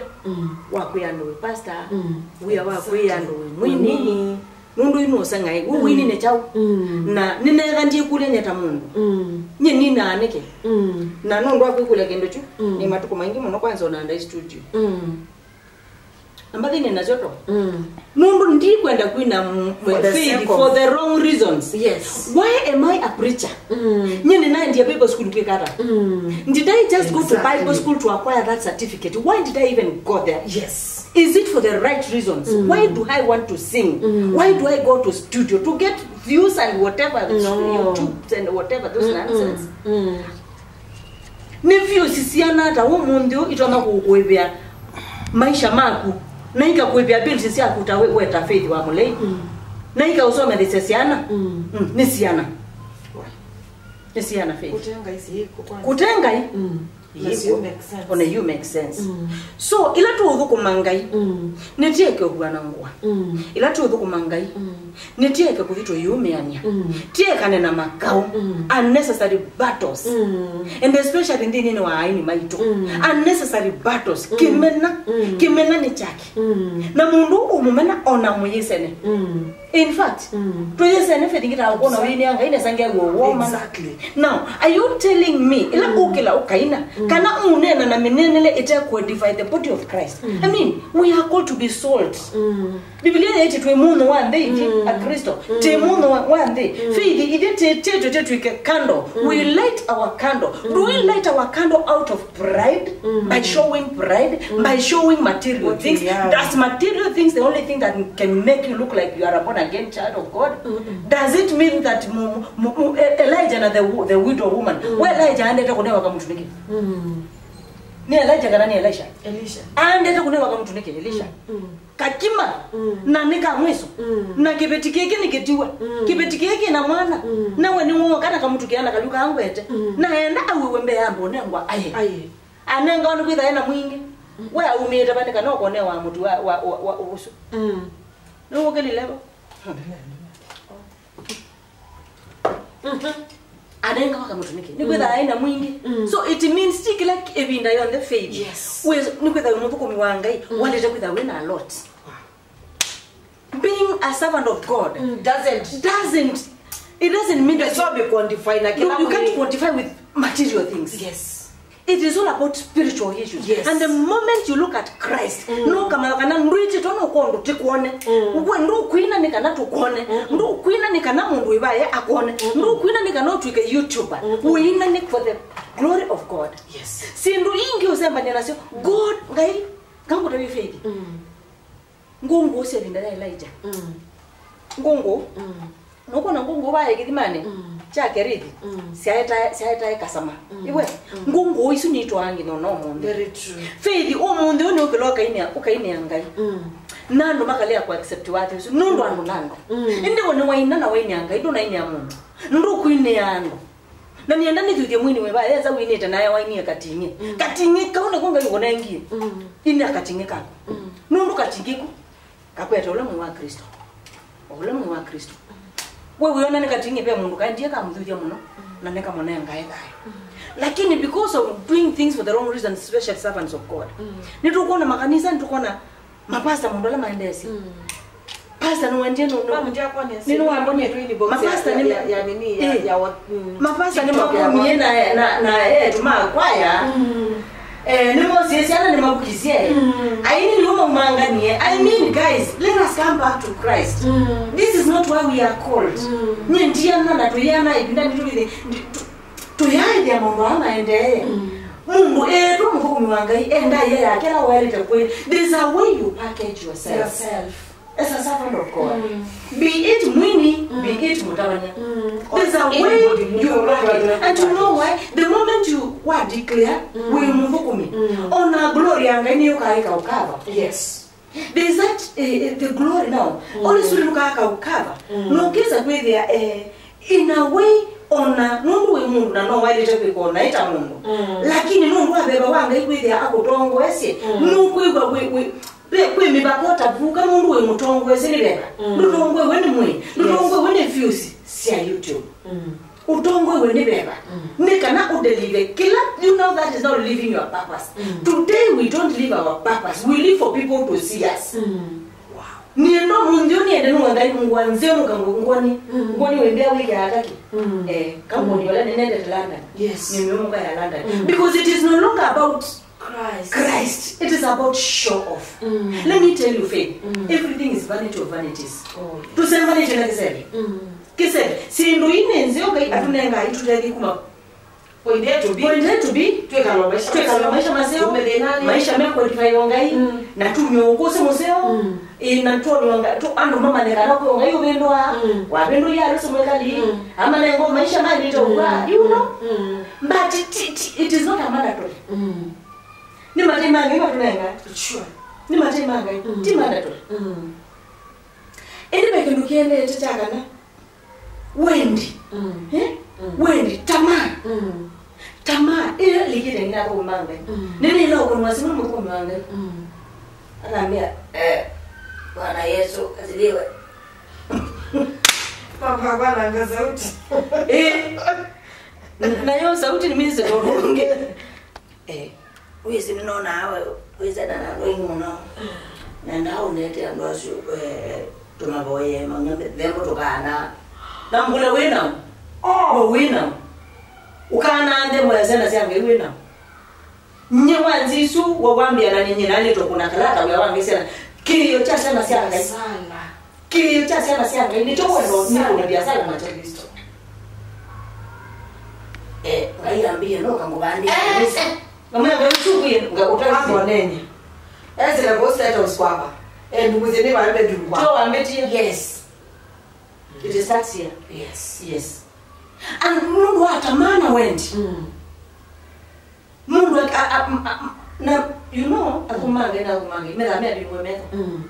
wa kwĩa andũ wĩ pastor, wia wa kwĩa andũ wĩ mwini. Nũndũ yu nũseng'ae, wĩ wini nĩ kyaũ? Na nĩneetha ndyĩkũlya nye ta mũndũ. Nyie ninaa nĩkĩ? Na nũndũ wa kwĩkũlya kĩndũ kyu, nĩ matukũ maingĩ mũno kwanza ona ndai studio. Ambathini nasyo to. Nũndũ ndikwenda kwina m- For the Faith sake of for the wrong reasons. Yes. Why am I a preacher? Nyie nĩnaendie Bible school kwĩka ata? Did I just go to Bible school to acquire that certificate? Why did I even go there? Yes. Is it for the right reasons? Why do I want to sing? Why do I go to studio to get views and whatever, YouTube and whatever, those nonsense? Nĩ views siana ata ũmũnthĩ ũũ itonya kũkũĩvĩa maisha maku, na ikakũĩvĩa bills syaku ta we- weta Faith wa Mũlei, na ikaũsomethesya syana? Mm, nĩ syana. Nĩ syana, Faith. Kũte Ngai si iko kwanza. Kũte Ngai. Yes, you make sense. Ona you make sense. So ila tũũthũkũma Ngai, nĩtieke ũvwana ngũa. Ila tũũthũkũma Ngai, nĩtieke kũthi tũyĩũmĩanĩa. Tiekane na makaũ. Unnecessary battles. And especially nthĩnĩ wa aini maitũ. Unnecessary battles. Kĩmena. Kĩmena nĩ kyake. Na mũndũ ũmũmena ona mũyĩsene. In fact, tũyĩsene Faith ngĩtaa ũkona wĩnĩa Ngai nesa ngew'o woma. Exactly. Now, are you telling me ila ũkĩla ũkaina, Kana ũneena na mĩneenele ĩte ku edify the body of Christ. I mean, we are called to be salt. Biblia yaĩtye twĩ mũnyũ wa nthĩ, ĩthyĩ Akristo. Twĩ mũnyũ wa, wa nthĩ. Faith, ĩthyĩ tĩ, tĩ, tĩ, tĩ, twĩke candle. We light our candle. Do we light our candle out of pride? By showing pride? By showing material things? Does material things the only thing that can make you look like you are a born again child of God? Does it mean that mu, mu, mu, E-, Elijah na the, wo- the widow woman? We Elijah aendete kũnewa kamũtu nĩkĩ? Nĩ Elijah kana nĩ Elisha? Elisha. Aendete kũnewa kamũtu nĩkĩ, Elisha? Kakima. Na nĩ ka mwiso. Na kĩveti kĩkĩ nĩ kĩtiwe. Kĩveti kĩkĩ kĩna mwana. Na we nĩ woo kana kamũtu kĩana kayu kangwete. Na enda awiwe mbee ya mbonengwa aye. Aye. Anengawa nĩ kwĩtha ena mwingĩ. We aumĩte va nĩ kana ũkonewa mũtu wa, wa, wa, wa ũsu. Nĩ ũkĩlile vo? Anengawa kamũtu nĩkĩ? Nĩ kwĩtha ena mwingĩ. So it means ti kĩla ĩvinda yonthe faith. Yes. We, nĩ kwĩtha wĩ mũthũkũmi wa Ngai, walĩte kwĩtha wĩna a lot. Being a servant of God doesn't, doesn't, it doesn't mean that it's all be quantified na kĩla, no, you can't quantify with material things. Yes. It is all about spiritual issues. Yes. And the moment you look at Christ, no kama kana ndwĩtĩtwe no kondo tikuone. Uwe ndukwina nĩ kana tukuone. Ndukwina nĩ kana mũndũ ivaye akuone. Ndukwina nĩ kana ũtwike YouTuber. Wĩina nĩ for the glory of God. Yes. Sindu ingi usembania nasyo, God, Ngai, ngangũtavya faith. Ngũngũ sya ĩvinda ya Elijah. Ngũngũ. Nũkwona ngũngũ vaĩ kĩthimanĩ kya Kerithi. Syaetae, syaetae kasama. Iwe, ngũngũ isu nitwaa nginya ona ũmũnthĩ. Very true. Faith, ũmũnthĩ ũyũ nĩ ũkĩla ũkainĩa, ũkainĩa Ngai. Na andũ makalea kũ accept wathi ũsu. Nũndũ andũ na andũ. Ĩndĩ we nĩwaina na wainĩa Ngai, ndũnainĩa mũndũ. Ndũkwinĩa andũ. Na nĩenda nĩthuthye mwini wĩva, esa winĩte naye wainie kating'ĩ. Kating'ĩ kau nĩko Ngai ũkũnengie. Ina kating'ĩ kaku. Nũndũ kating'ĩ ku kakwete ũla mwĩ wa Kristo. O ũla mwĩ wa Kristo. We wĩona nĩ kating'ĩ ve mũndũ kaendie kamũthuthya mũno, na nĩkamũnengae thayũ. Lakini because of doing things for the wrong reasons, special servants of God. Nĩtũkwona makanisa, nĩtũkwona mapasta mũndũ ala maendeesye. Pasta nĩwendie nũ- nũ- Mapasta nĩ- ya- ya- ya nini, ya- Eh. ya what- mm. Mapasta nĩ makumie na, na, na etu ma kwaya. Eh, nĩmosie syana nĩmavukisye. Aini nĩo maumanganie. I mean, guys, let us come back to Christ. This is not why we are called. Nyie ndiana na tũiana ĩvinda nĩtũithi. Tũyaĩthĩa maũndũ aa maendee. Mũndũ eetwa mũthũkũmi wa Ngai, endaa ĩa yake ĩla waĩlĩte kwĩ. There's a way you package yourself. Yourself. As a servant of God. Be it mwini, be it mũtavany'a. There's a way you package. And you know why? The moment you wa declare wĩ mũthũkũmi, ona glory ya Ngai nĩyũkaa ĩkaũkava. Yes. There's that, eh, eh, the glory now. Holy Spirit nũkaa akaũkava. Nũkĩsa kwĩthĩa, eh, in a way, ona nũndũ wĩ mũndũ na no waĩlĩte kwĩka ona ĩta mũndũ. Lakini nũndũ wa veva wa Ngai kwĩthĩa akũtongoesye, nũkwĩw'a wĩ, wĩ, wĩ, kwĩ mĩvaka ũtavuka nũndũ wĩ mũtongoesye nĩ veva. Ndũtongoew'e nĩ mwĩĩ, ndũtongoew'e nĩ views sya YouTube. Ũtongoew'e nĩ veva. Nĩ kana ũdelive kĩla, you know that is not living your purpose. Today we don't live our purpose. We live for people to see us. Wow. Nienda mũnthĩ ũyũ niende nũenda ngwa nzeo nũka ngwoni. Ngwoni wembea wĩke ataki. Eh, kamboni wala nĩnendete London. Yes. Nĩmĩũmũka ya London. Because it is no longer about Christ. Christ. It is about show off. Let me tell you, Faith, everything is vanity of vanities. Oh, yes. Tũsembanĩtye na kĩseve. Kĩseve. Syĩndũ ii nĩ nzeo Ngai atũnenga itũtethi kuma point A to B. Point A to B. Twĩkalwa maisha. Twĩkalwa maisha maseo. Tume thĩnanĩ. Maisha me qualify o Ngai. Na tumio ũkũsĩ mũseo. Ĩ, na tuonwa Ngai, tu, andũ mamanye kana kwĩ o Ngai ũvĩndũa. Wavĩndũie Yesu mwĩkali. Amanengo maisha maĩlĩte ũkwa. You know? But it, it, it is not a mandatory. Nĩ matei ma Ngai matũnenga. Sure. Nĩ matei ma Ngai. Ti mandatory. Ĩndĩ ve kĩndũ kĩendete kya kana wendi. Eh? Wendi, tamaa. Tamaa ĩyo ĩlikĩte nginya athũkũmi ma Ngai. Nĩnĩla ũkũnwa simũ mũthũkũmi wa Ngai. Akambĩa, eh, Bwana Yesu asifiwe. Papa kwananga sauti. Eh. Na, na yo sauti ni mimi sitoke. Eh, wĩsĩ nĩnonaa we wĩsena na andũ aingĩ mũno. Nendaa ũnete andũ asu, eh, tũmavoye mang'ambe thembo tũkaana. Na mbũle wĩ nao. Oh, wĩ nao. Ũkaana nthembo ya syana sya Ngai wĩ nao. Nye wa nzisu wa wambia na ninyi na nito kuna kalata wia wa ngisena. Kĩĩo kya syana sya Ngai. Sala. Kĩĩo kya syana sya Ngai nĩkyo wendo nĩ kuna biasala na Kristo. Eh, Ngai ambie no kangubandi. Eh, eh. Ngamwambia uchukuye nga utazibonenya. Ezile kwa status kwaba. Eh, ndugu zini ba bedroom kwa. Ndio wambetie. Yes. It starts here. Yes. Yes. And nundu atamana wendi. Mm. Mundu ak- a- a- a- na you know, akumanga na akumanga metha me abimwe metha. Mm.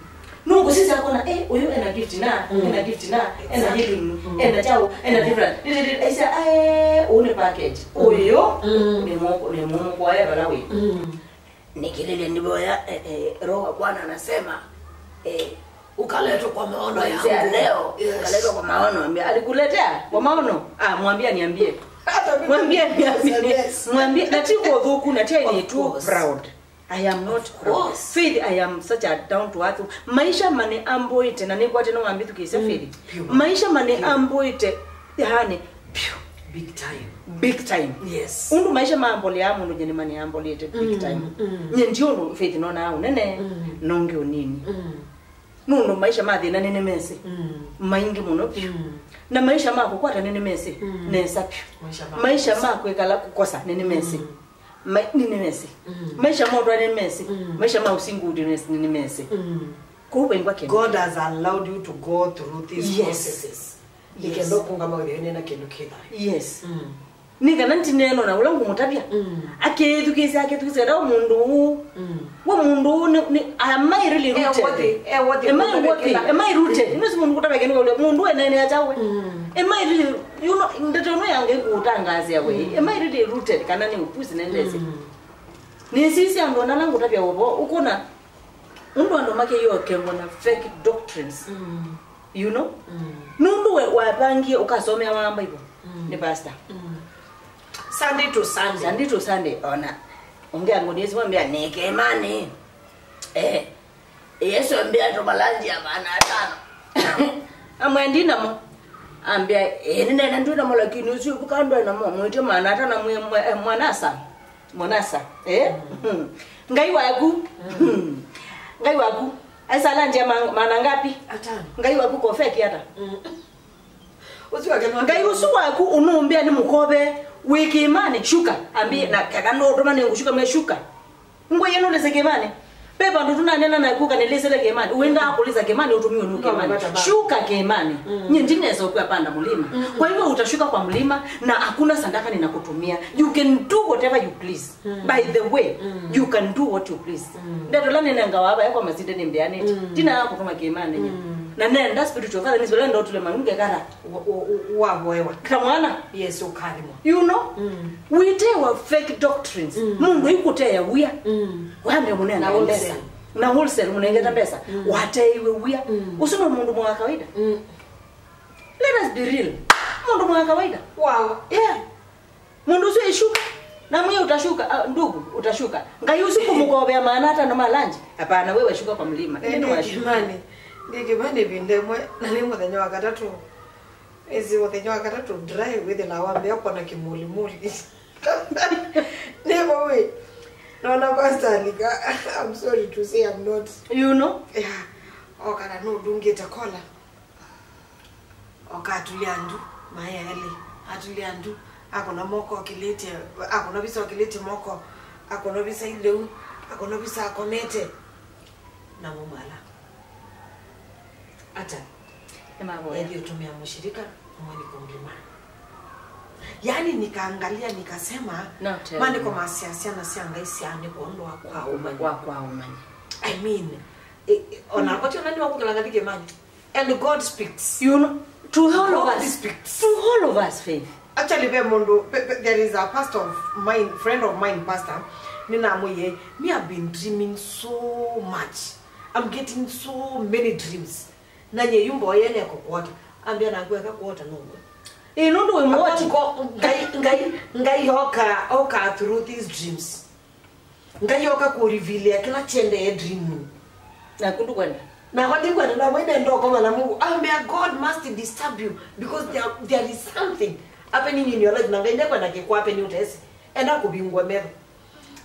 Nungu sisi akona eh, uyu ena gift na, mm, ena gift na, ena healing, mm, ena chao, ena different. Aisa eh, uyu ni package. Uyu, mm, ni moko ni moko ya bala we. Mm. Nikilile nivoya eh, eh, roho wa Bwana anasema eh, ukaletwa kwa maono yangu leo. Yes. Ukaletwa kwa maono. Ambia, alikuletea kwa maono? Ah, mwambie niambie. Mwambie niambie. Yes. Mwambie na ti kwa uthuku na ti ni too proud. I am not proud. Faith, I am such a down to earth. Maisha mane amboite na nikwate no ambithu kisa Faith. Maisha mane amboite yani phew. Big time. Big time. Yes. Undu maisha mambolea mundu nyene mane ambolete big time. Mm. Nye ndio undu Faith nona unene nonge unini. Mm. Nũndũ maisha ma thĩna nĩnĩmesĩ. Mm. Maingĩ mũno vyũ. Mm. Na maisha ma kũkwata nĩnĩmesĩ. Mm. Nesa vyũ. Maisha ma kwĩkala kũkosa nĩnĩmesĩ. Mm. Ma- nĩnĩmesĩ. Mm. Maisha ma ũtwa nĩnĩmesĩ. Mm. Maisha ma ũsingudi nĩnĩmesĩ. Mm. Kũu vaingwa kĩndũ. God has allowed you to go through these processes. Yes. Nĩkenda ũkũngama wĩthĩwe nĩna kĩndũ kĩthaĩ. Yes. Mm. Nĩ kana ntineeno na ũla ngũmũtavya. Mm. Akĩthukĩĩsya, akĩthukĩĩsya, enda mũndũ ũũ. Mm. We mũndũ ũũ, nĩ, nĩ, am I really rooted? Am I worthy? Am I rooted? Nĩsi mũndũ kũtavya kĩndũ kaũlya, mũndũ ũũ eneenea kyaũ we? Mm. Am I really, you know, ndeto ĩno yange ĩkũũtangaasya we. Mm. Am I really rooted? Kana nĩ upuzi nendesĩ? Mm. Nĩsisya andũ ana ala ngũtavya ũvoo, ũkũna, ũndũ andũ makĩyokengwa na fake doctrines. Mm. You know? Mm. Nũndũ we wapangie ũkasomea wa Bible. Mm. Nĩ pastor. Mm. Sunday to Sunday. Sunday to Sunday, ona. Ongea ngoni yesu mwambia nĩ kĩĩmanĩ. Eh. Yesu ambia tũmalanzi ya maana atano. Amwe ndi namo. Ambia, eh, nĩ nene ndwĩ namo lakini ũsu ũvuka ndwe namo. Mwĩtio maana atano mwe- mwe- eh, mwanasa. Mwanasa, eh? Mm. Ngai waku. Mm. Ngai waku. Aisalanjia ma- maana ngapi? Atano. Ngai waku kofeki ata? Mm. Ũsu wake nwa- Ngai ũsu waku ũnũmbĩa nĩ mũkove wĩ kĩĩmanĩ, shuka. Ambi, mm, na kaka no ũtũma nĩ ngũshuka me shuka. Ngwe yenu lese kĩĩmanĩ. Pepa ndo tunanena na kuka nilesele kĩĩmanĩ. Uenda kulisa kĩĩmanĩ utumiwe nũ kĩĩmanĩ. Shuka kĩĩmanĩ. Mm. Nyie ndinaweza kuwa panda mlima. Mm. Kwa hivyo utashuka kwa mlima na hakuna sadaka ninakutumia. You can do whatever you please. Mm. By the way, mm, you can do what you please. Mm. Ndeto la nene ngawa aba kwa masinde ni mbeanite. Mm. Tina ya kutuma kĩĩmanĩ. Mm. Na nenda spiritual father ni zole ndo tule manunge kara. Wa- wa- wa- wavoewa. Kamwana. Yes, ukathimwa. You know? Mm. Witewa fake doctrines. Mm. Mundu ikuteya wia. Mm. Wame munena na mbesa. Wholesale. Na wholesale munengeta mbesa. Mm. Wateiwe wia. Mm. Usu no mundu mwa kawaida. Mm. Let us be real. Mundu mwa kawaida. Wow. Yeah. Mundu usu eshuka. Na mwe utashuka, ah, ndugu, utashuka. Ngai usu kumukovea maana atano ma lunch. Hapana, wewe shuka kwa mlima. Ndio washuka. Kĩĩmanĩ. Ndio kĩĩmanĩ vindemwe. Na ni mũthenya wa katatũ. Ezi mũthenya wa katatũ dry wĩthĩla wambĩa kwona kĩmũlimũli. Nĩvo wĩ. Naona pastor alika. I'm sorry to say I'm not. You know? Yeah. Okana nũndungĩte kola. Okatulya ndu, maĩ elĩ. Atulya ndu. Akũna moko okĩlĩtye, akũna visa okĩlĩtye moko. Akũna visa ileu. Akũna visa akomete. Na mumala. Ata? Nĩmavoya. Ethi utumia mushirika, mwe ni kumlima. Yaani nikaangalia nikasema, maandiko maasya syana sya Ngai syaandĩkwa ũndũ wa kwa ũmanyi. Wa kwa ũmanyi. I mean, e- e- ona koti ona ni wakukila ngathi kĩĩmanĩ. And God speaks. You know, to all of us. God speaks. To all of us, Faith. Actually, ve mũndũ, ve- ve- there is a pastor of mine, friend of mine, pastor, nĩnamwĩie, me I've been dreaming so much. I'm getting so many dreams. Na nye yumba oye ne kukwata. Ambia na kweka kuota nungu. Ĩ nũndũ wĩ mwoti. Ngai, Ngai, Ngai oka, oka through these dreams. Ngai oka kũrevealia kĩla kyendee dream. Naku ndũkwenda. Nakwa ndikwenda, nakwa nenda ũkoma na Mungu. Ambia, God must disturb you because there, there is something happening in your life. Na Ngai ndekwenda kĩkwapeni ũtesi. Enda kũvingwa metho.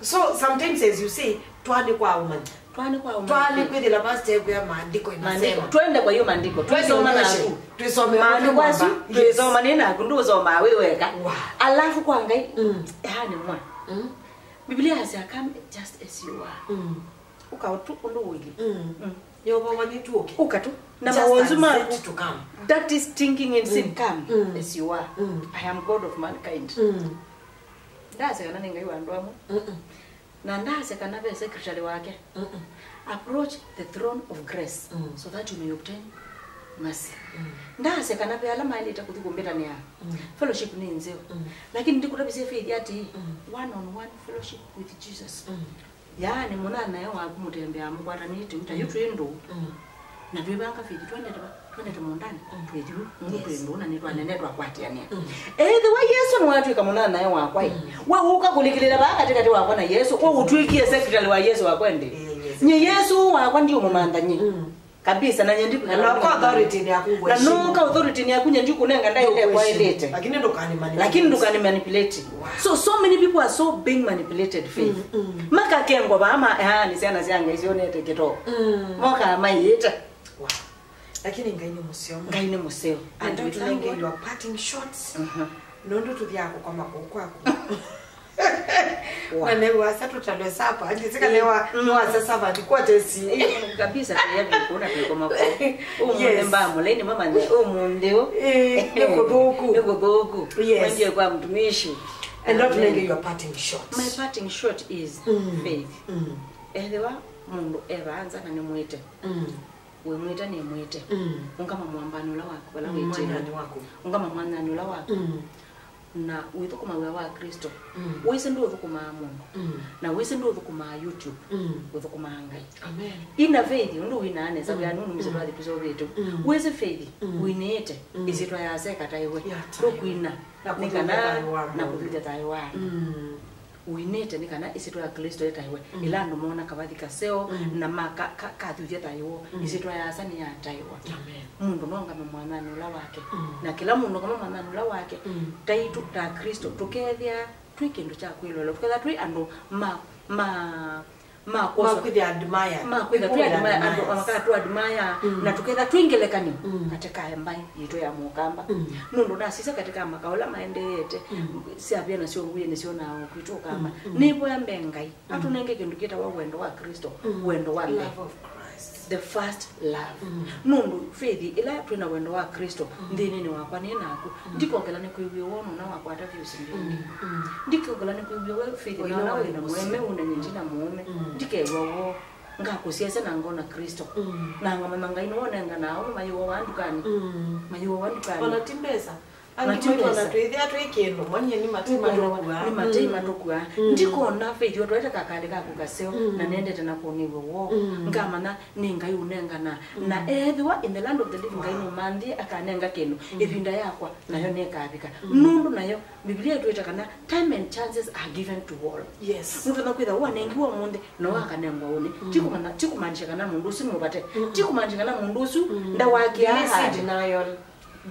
So sometimes, as you say, twani kwa umanya. Twani kwa umanya. Twani kwithila pastor ekwia maandiko inasema. Maandiko. Twende kwa hiyo maandiko. Twende tuisoma na unyoshe. Aku. Tuisome maandiko asu. Yes. Tuisoma ni naku, ndusoma we weka. Wow. Alafu kwa Ngai, mm, yani mwa. Mm. Biblia has come just as you are. Mm. Uka tu undu wili. Mm. Mm. Yehova wanituke. Uka tu. Na just mawazo maku. That is thinking in sin. Mm. Come, mm, as you are. Mm. I am God of mankind. Mm. Ndasya kana nĩ Ngai wa andũ amwe. Mm-mm. Na ndasya kana ve secretary wake. Mm-mm. Approach the throne of grace, mm, so that you may obtain mercy. Mm. Ndasya kana ve ala maĩlĩte kũthi kũmbĩtanĩa. Mm. Fellowship nĩ nzeo. Mm. Lakini ndikũtavisye Faith atĩĩ, mm, one on one fellowship with Jesus. Mm. Yaani, mũnyanyae waku mũtembea mũkwatanĩte, ũta yu twĩ ndũũ. Mm. Na twĩvanga Faith, twendete va? Twendete mũũndanĩ, mm, twĩthi vu, nũndũ, yes, twĩ ndũũ na nĩtwanene twakwatĩanĩa. Mm. Ethĩwa Yesũ nĩwatw'ĩka mũnyanyae wakwa-ĩ, mm, we ũka kũlikĩlĩla vaa katĩkatĩ wakwa na Yesũ, we ũtw'ĩkie secretary wa Yesũ wakwa ĩndĩ. Eh, yes. Nye Yesũ wakwa ndiũmũmantha nye. Mm. Kabisa, na nye ndikwĩkala na noka authority-nĩ yaku. Na ngwĩshimu. Noka authority-nĩ yaku, nye ndikũnenga ndaĩle kwaĩlĩte. Lakini ndũkani manipulate. Lakini ndũkani manipulate. Wow. So, so many people are so being manipulated, Faith. Mm, mm. Makakengwa vaa ma, ah, nĩ syana sya Ngai syonete kĩtoo. Mm. Mokaa maiĩte. Wow. Lakini Ngai nĩ mũseo. Ngai nĩ mũseo. And we thank God. Your parting shots. Mhm. Nũndũ tũthyaa kũkoma kũu kwaku. Wow. Na nĩwasa tũtalwe sapa. Ndĩsĩka nĩwa, mm, nĩwasa sapa, ndikwatesi. Eh, kabisa, tũya vyũ kũu na twĩkoma kũu. Ũmũnthĩ, yes, mbaa mũlei nĩ mamanye, ũmũnthĩ ũ. Eh, nĩ kũthũku. Nĩ kũthũku. Yes. Wendie kwa mtumishi. And don't. Amen. Make your parting shot. My parting shot is, mm, Faith. Mm. Ethĩwa mũndũ e vaa nza na nĩmwĩte. Mm. Wĩmwĩte nĩmwĩte. Mm. Ũngama mwambanĩ ũla waku, vala wĩtĩwe. Mwananĩ waku. Ũngama mwananĩ ũla waku. Mm. Na wĩthũkũma wĩa wa Kristo. Mm. Wĩsĩ ndũthũkũmaa mũndũ. Mm. Na wĩsĩ ndũthũkũmaa YouTube. Mm. Ũthũkũmaa Ngai. Amen. Ina Faith, ũndũ wĩnaa nesa, mm, wĩa nũnũmĩsye, mm, twathi tũseũvĩtũ. Mm. Wĩsĩ Faith, mm, wĩnĩĩte, mm, ĩsyĩtwa yasa ĩkataĩwe. Yataĩwe. Ndũkwina. Na nĩ kana kũthuthya thayũ wa na mũndũ. Kũthuthya thayũ wa andũ. Mm. Ũinĩte nĩ kana ĩsyĩtwa ya Klĩsto yĩtaĩwe. Mm. Ĩla andũ moona kavathi kaseo, mm, na maka-, ka-, kathuthya thayũ woo, mm, ĩsyĩtwa ya Asa nĩyataĩwa. Amen. Mũndũ nongame mwananĩ ũla wake. Mm. Na kĩla mũndũ ongame mwananĩ ũla wake, mm, taitũ ta Klĩsto, tũkethĩa twĩ kĩndũ kya kwĩloela, tũkethĩa twĩ andũ ma, ma, ma kwosa. Makwĩthĩa admire. Makwĩthĩa twĩ admire, andũ makatũ admire, mm, na tũkethĩa twĩ ngelekany'o, mm, katĩ ka mbaĩ yitũ ya Mũkamba. Mm. Nũndũ nasisya katĩ ka maka ũla maendeete, mm, syavia nasyo ngũĩ nĩsyo na kwitũ Ũkamba. Mm, mm. Nĩvoya mbee Ngai, mm, atũnenge kĩndũ kĩtawa wendo wa Klĩsto, mm, wendo wa mbee. Love of Christ. The first love. Mm. Nũndũ Faith, ĩla twĩ na wendo wa Klĩsto, mm, nthĩnĩnĩ wakwa nĩ naku, mm, ndikokela nĩkwĩw'e woo nũna wakwata vyũ syĩndũ ingĩ. Mm, mm. Ndikokela nĩkwĩw'e we Faith, nona wĩ na mũũme, ũnenye ndina mũũme. Mm. Ndikew'a woo. Ngakũsyaĩsya na ngona Klĩsto. Mm. Na ngamanya Ngai nĩwe ũnenganaa aũme mayĩwawa ndukanĩ. Mm. Mayĩwawa ndukanĩ. Ona ti mbesa. Angĩ maitũ ona twĩthĩa twĩ kĩndũ, mwanie nĩ matei matũkua. Nĩ matei matũkua. Mm. Ndikona Faith, o twaĩte kakalĩ kaku kaseo, mm, na nendete na kũnĩw'a woo. Mm. Ngamanya nĩ Ngai ũnenganaa. Mm. Na ethĩwa in the land of the living, Ngai, wow, nũmanthie akanenga kĩndũ, mm, ĩvinda yakwa, nayo nĩkavika. Mm. Nũndũ nayo, Biblia ĩtwĩta kana time and chances are given to all. Yes. Mũndũ no kwĩtha wanengiwe ũmũnthĩ, no akanengwa ũnĩ. Mm. Ti kũmana-, ti kũmaanisha kana mũndũ ũsu nĩ mũvate. Mm. Ti kũmaanisha kana mũndũ ũsu, mm, ndawakĩa. Delay is denial.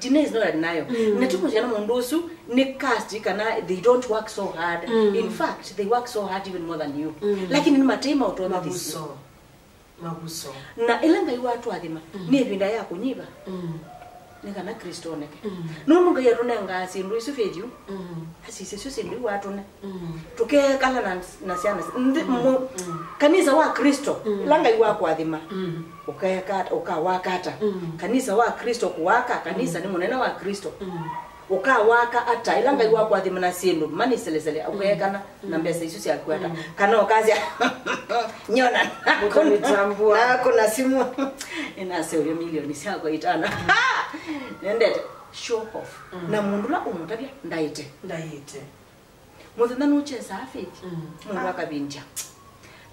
Delay is not a denial. Mm. Na ti kũmaanisha kana mũndũ ũsu nĩ cursed kana they don't work so hard. Mm. In fact, they work so hard even more than you. Mm. Lakini nĩ matei maũtonyethĩsye. Mavuso. Mavuso. Na ĩla Ngai watũathima, mm, nĩ ĩvinda ya kũnyiva. Mm. Nĩ kana Klĩsto oneke. Mm. Nũndũ Ngai atũnengaa syĩndũ isu Faith, mm, asisye syo syĩndũ iu atũne. Mm. Tũkekala na, na syana si-, nthĩ, mm, mu-, mm, kanisa wa Klĩsto, mm, ĩla Ngai wakũathima, mm, ũkeka-, ũkawaka ata? Mm. Kanisa wa Klĩsto kũwaka, kanisa, mm, nĩ mũnene wa Klĩsto. Mm. Ũkawaka ata? Ĩla Ngai wakũathima na syĩndũ, mani selesele, mm, ũkeekana na, mm, mbesa isu syaku ata? Mm. Kana ũkasya, "Nyona, nakũna, ũtanitambua, nakũna simũ." Nĩnaseũvya milioni syakwa itano. Nendete show off. Mm. Na mũndũ ũla ũmũtavya ndaĩte. Ndaĩte. Mũthenya nũkyesaa Faith, mm, mũndũ, ah, akavindya.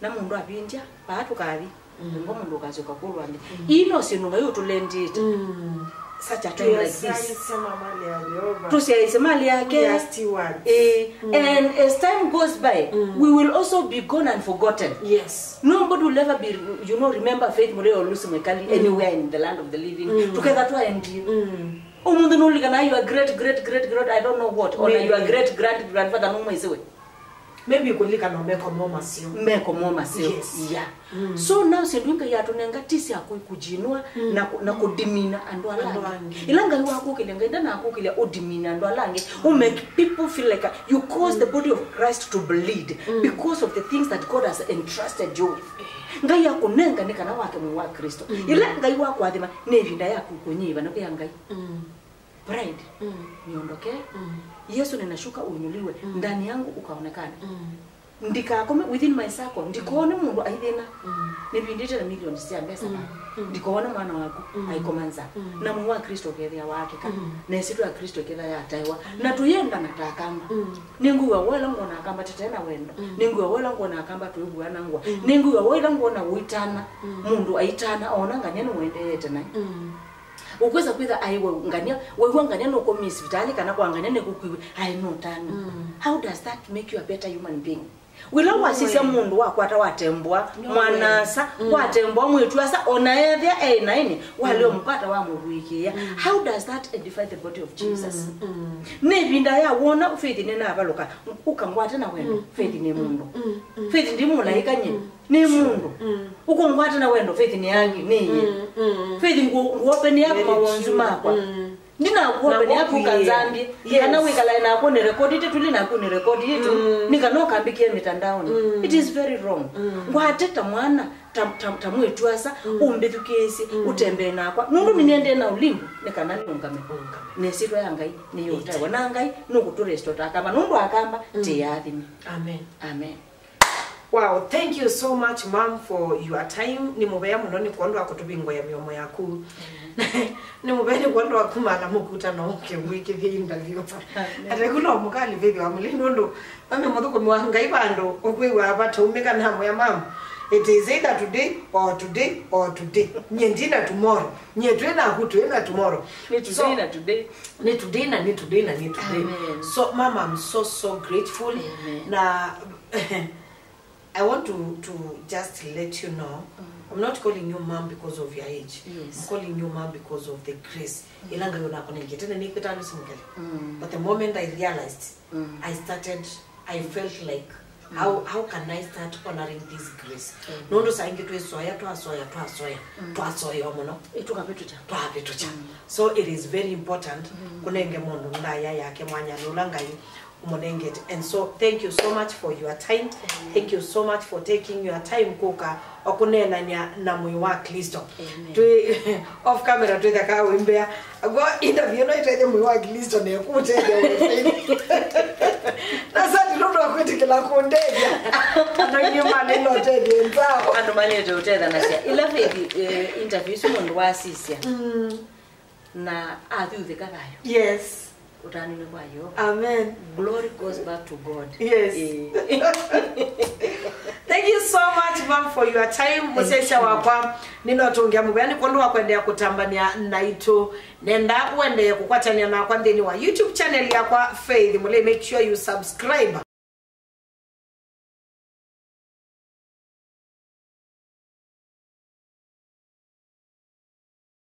Na mũndũ avindya, vaa tũkathi. Mm. Ngo mũndũ ũkasyoka kũlwa nthĩ. Mm. Ii no syĩndũ Ngai ũtũlendĩte. Mm. Such a time like this. Tũsyaĩĩsye mali ya Yeova. Tũsyaĩĩsye mali yake. We are stewards. Eh, mm, and as time goes by, mm, we will also be gone and forgotten. Yes. Nobody will ever be, you know, remember Faith Mũlei wa Lucy Mwikali, mm, anywhere in the land of the living. Mm. Tũketha twaendie. Mm. Ũmũnthĩ nũlilikana your great, great, great, great, I don't know what, ona, maybe, your great, great, grandfather nũmwĩsĩwe. Maybe kũlilikana meko moo maseo. Meko moo maseo. Yes. Yeah. Mm. So now syĩndũ Ngai atũnenga ti sya kũ- kũjinua na kũ- na kũdimina andũ ala angĩ. Ĩla Ngai wakũkĩlya, Ngai ndanakũkĩlya ũdimine andũ ala angĩ. You make people feel like you cause the body of Christ to bleed because of the things that God has entrusted you with. Ngai akũnenga nĩ kana wake mwĩĩ wa Kristo. Ĩla Ngai wakwathima, nĩ ĩvinda yaku kũnyĩva na kwĩa Ngai. Pride, niondoke. Yesu, ninashuka uinuliwe. Ndani yangu ukaonekane. Ndikakome within my circle, ndikoone mũndũ aithĩna. Nĩvindĩte na millions sya mbesa vaa. Ndikoone mwana waku aikoma nza. Na mwĩĩ wa Kristo ũkethĩa waakĩka. Na ĩsyĩtwa ya Kristo ĩkethĩa yataĩwa. Na tũyendana ta akamba. Nĩngwĩw'a woo ĩla ngwona akamba tũte na wendo. Nĩngwĩw'a woo ĩla ngwona akamba tũivuana ngũa. Nĩngwĩw'a woo ĩla ngwona ũitana mũndũ aitana ona ngania nĩmwendeete naĩ. Ũkwĩsa kwĩtha aiwe ngania, waiw'a ngania nũkomie sivitalĩ kana kwa ngania nĩkũkwĩw'e, aĩ nũtanu. How does that make you a better human being? Wĩla wasisya mũndũ wakwata watembwa mwana-asa, watembwa mwĩĩtu-asa, ona ethĩa e naĩnĩ, walea mũkwata wamũvũĩkĩĩa. How does that edify the body of Jesus? Nĩ ĩvinda ya wona Faith nĩnavalũka, ũkangwate na wendo. Faith nĩ mũndũ. Faith ndi mũlaĩka nye. Nĩ mũndũ. Ũkũngwata na wendo, Faith nĩ angĩ, nĩ iye. Faith ngũ- ngũopenea mawonzu makwa. Ndinakuopenea kũka nzambie. Kana wĩkalae nakwa nĩ rekodi ĩtũ, tũli naku nĩ rekodi ĩtũ. Nĩ kana ũkambĩkĩa mĩtandaonĩ. It is very wrong. Ngwate ta mwana, ta, ta, ta mwĩĩtu-asa, ũmbĩthukĩĩsye, ũtembee nakwa. Nũndũ nĩnĩendee na ũlimbo, nĩ kana nĩũngame. Na ĩsyĩtwa ya Ngai nĩyũtaĩwa. Na Ngai nũkũtũrestota akamba. Nũndũ akamba, ti athimi. Amen. Amen. Wow, thank you so much, ma'am, for your time. Nĩ mũvea mũno nĩ kwondũ wa kũtũvingũĩa mĩomo yaku. Nĩ mũvea nĩ kwondũ wa kumala mũkuta na ũke wĩkĩthie interview. Atekula mũkali Faith wa Mũlei nũndũ mami mũthũkũmi wa Ngai vandũ ũkwĩw'a vataumĩka na mwĩa, ma'am, it is either today or today or today. Nyie ndina tomorrow. Nyie twĩ naku twĩ na tomorrow. Nĩ today na today. Nĩ today na nĩ today na nĩ today. Amen. So, mama, I'm so, so grateful. Amen. Na I want to, to just let you know, I'm not calling you mom because of your age. Yes. I'm calling you mom because of the grace. Ĩla Ngai ũnakũnengete, na nĩkwĩtaa Lucy Mukele. But the moment I realized, I started, I felt like, how, how can I start honoring this grace? Nũndũ saa ingĩ twĩsoya, twasoya, twasoya, twasoya mũno. Ĩtũkavĩtũkya. Twavĩtũkya. So it is very important kũnenge mũndũ ndaĩa yake mwanya nĩ ũla Ngai ũmũnengete. And so, thank you so much for your time. Thank you so much for taking your time kũka o kũneenany'a na mwĩĩ wa Kristo. Twĩ off camera twĩthakaa wĩmbĩa. Agwo interview ĩno ĩtethye mwĩĩ wa Kristo na ĩkũtethya wĩthĩni. Na sati nũndũ wa kwĩtĩkĩla kũndethya. Andũ aingĩ malĩlo ũtethyo nzao. Andũ malĩte ũtethanasya. Ĩla Faith, eh, interview isu mũndũ wasisya. Na athyuthĩka thayũ. Yes. Ũtanĩnĩ kwa Yeova. Amen. Glory goes back to God. Yes. Eh. Thank you so much, ma'am, for your time. Mũsyaĩĩsya wakwa, nĩnotũngĩa mũvea nĩ kwondũ wa kũendeea kũtambania naitũ. Nenda ũendee kũkwatania nakwa nthĩnĩ wa YouTube channel yakwa, Faith Mũlei. Make sure you subscribe.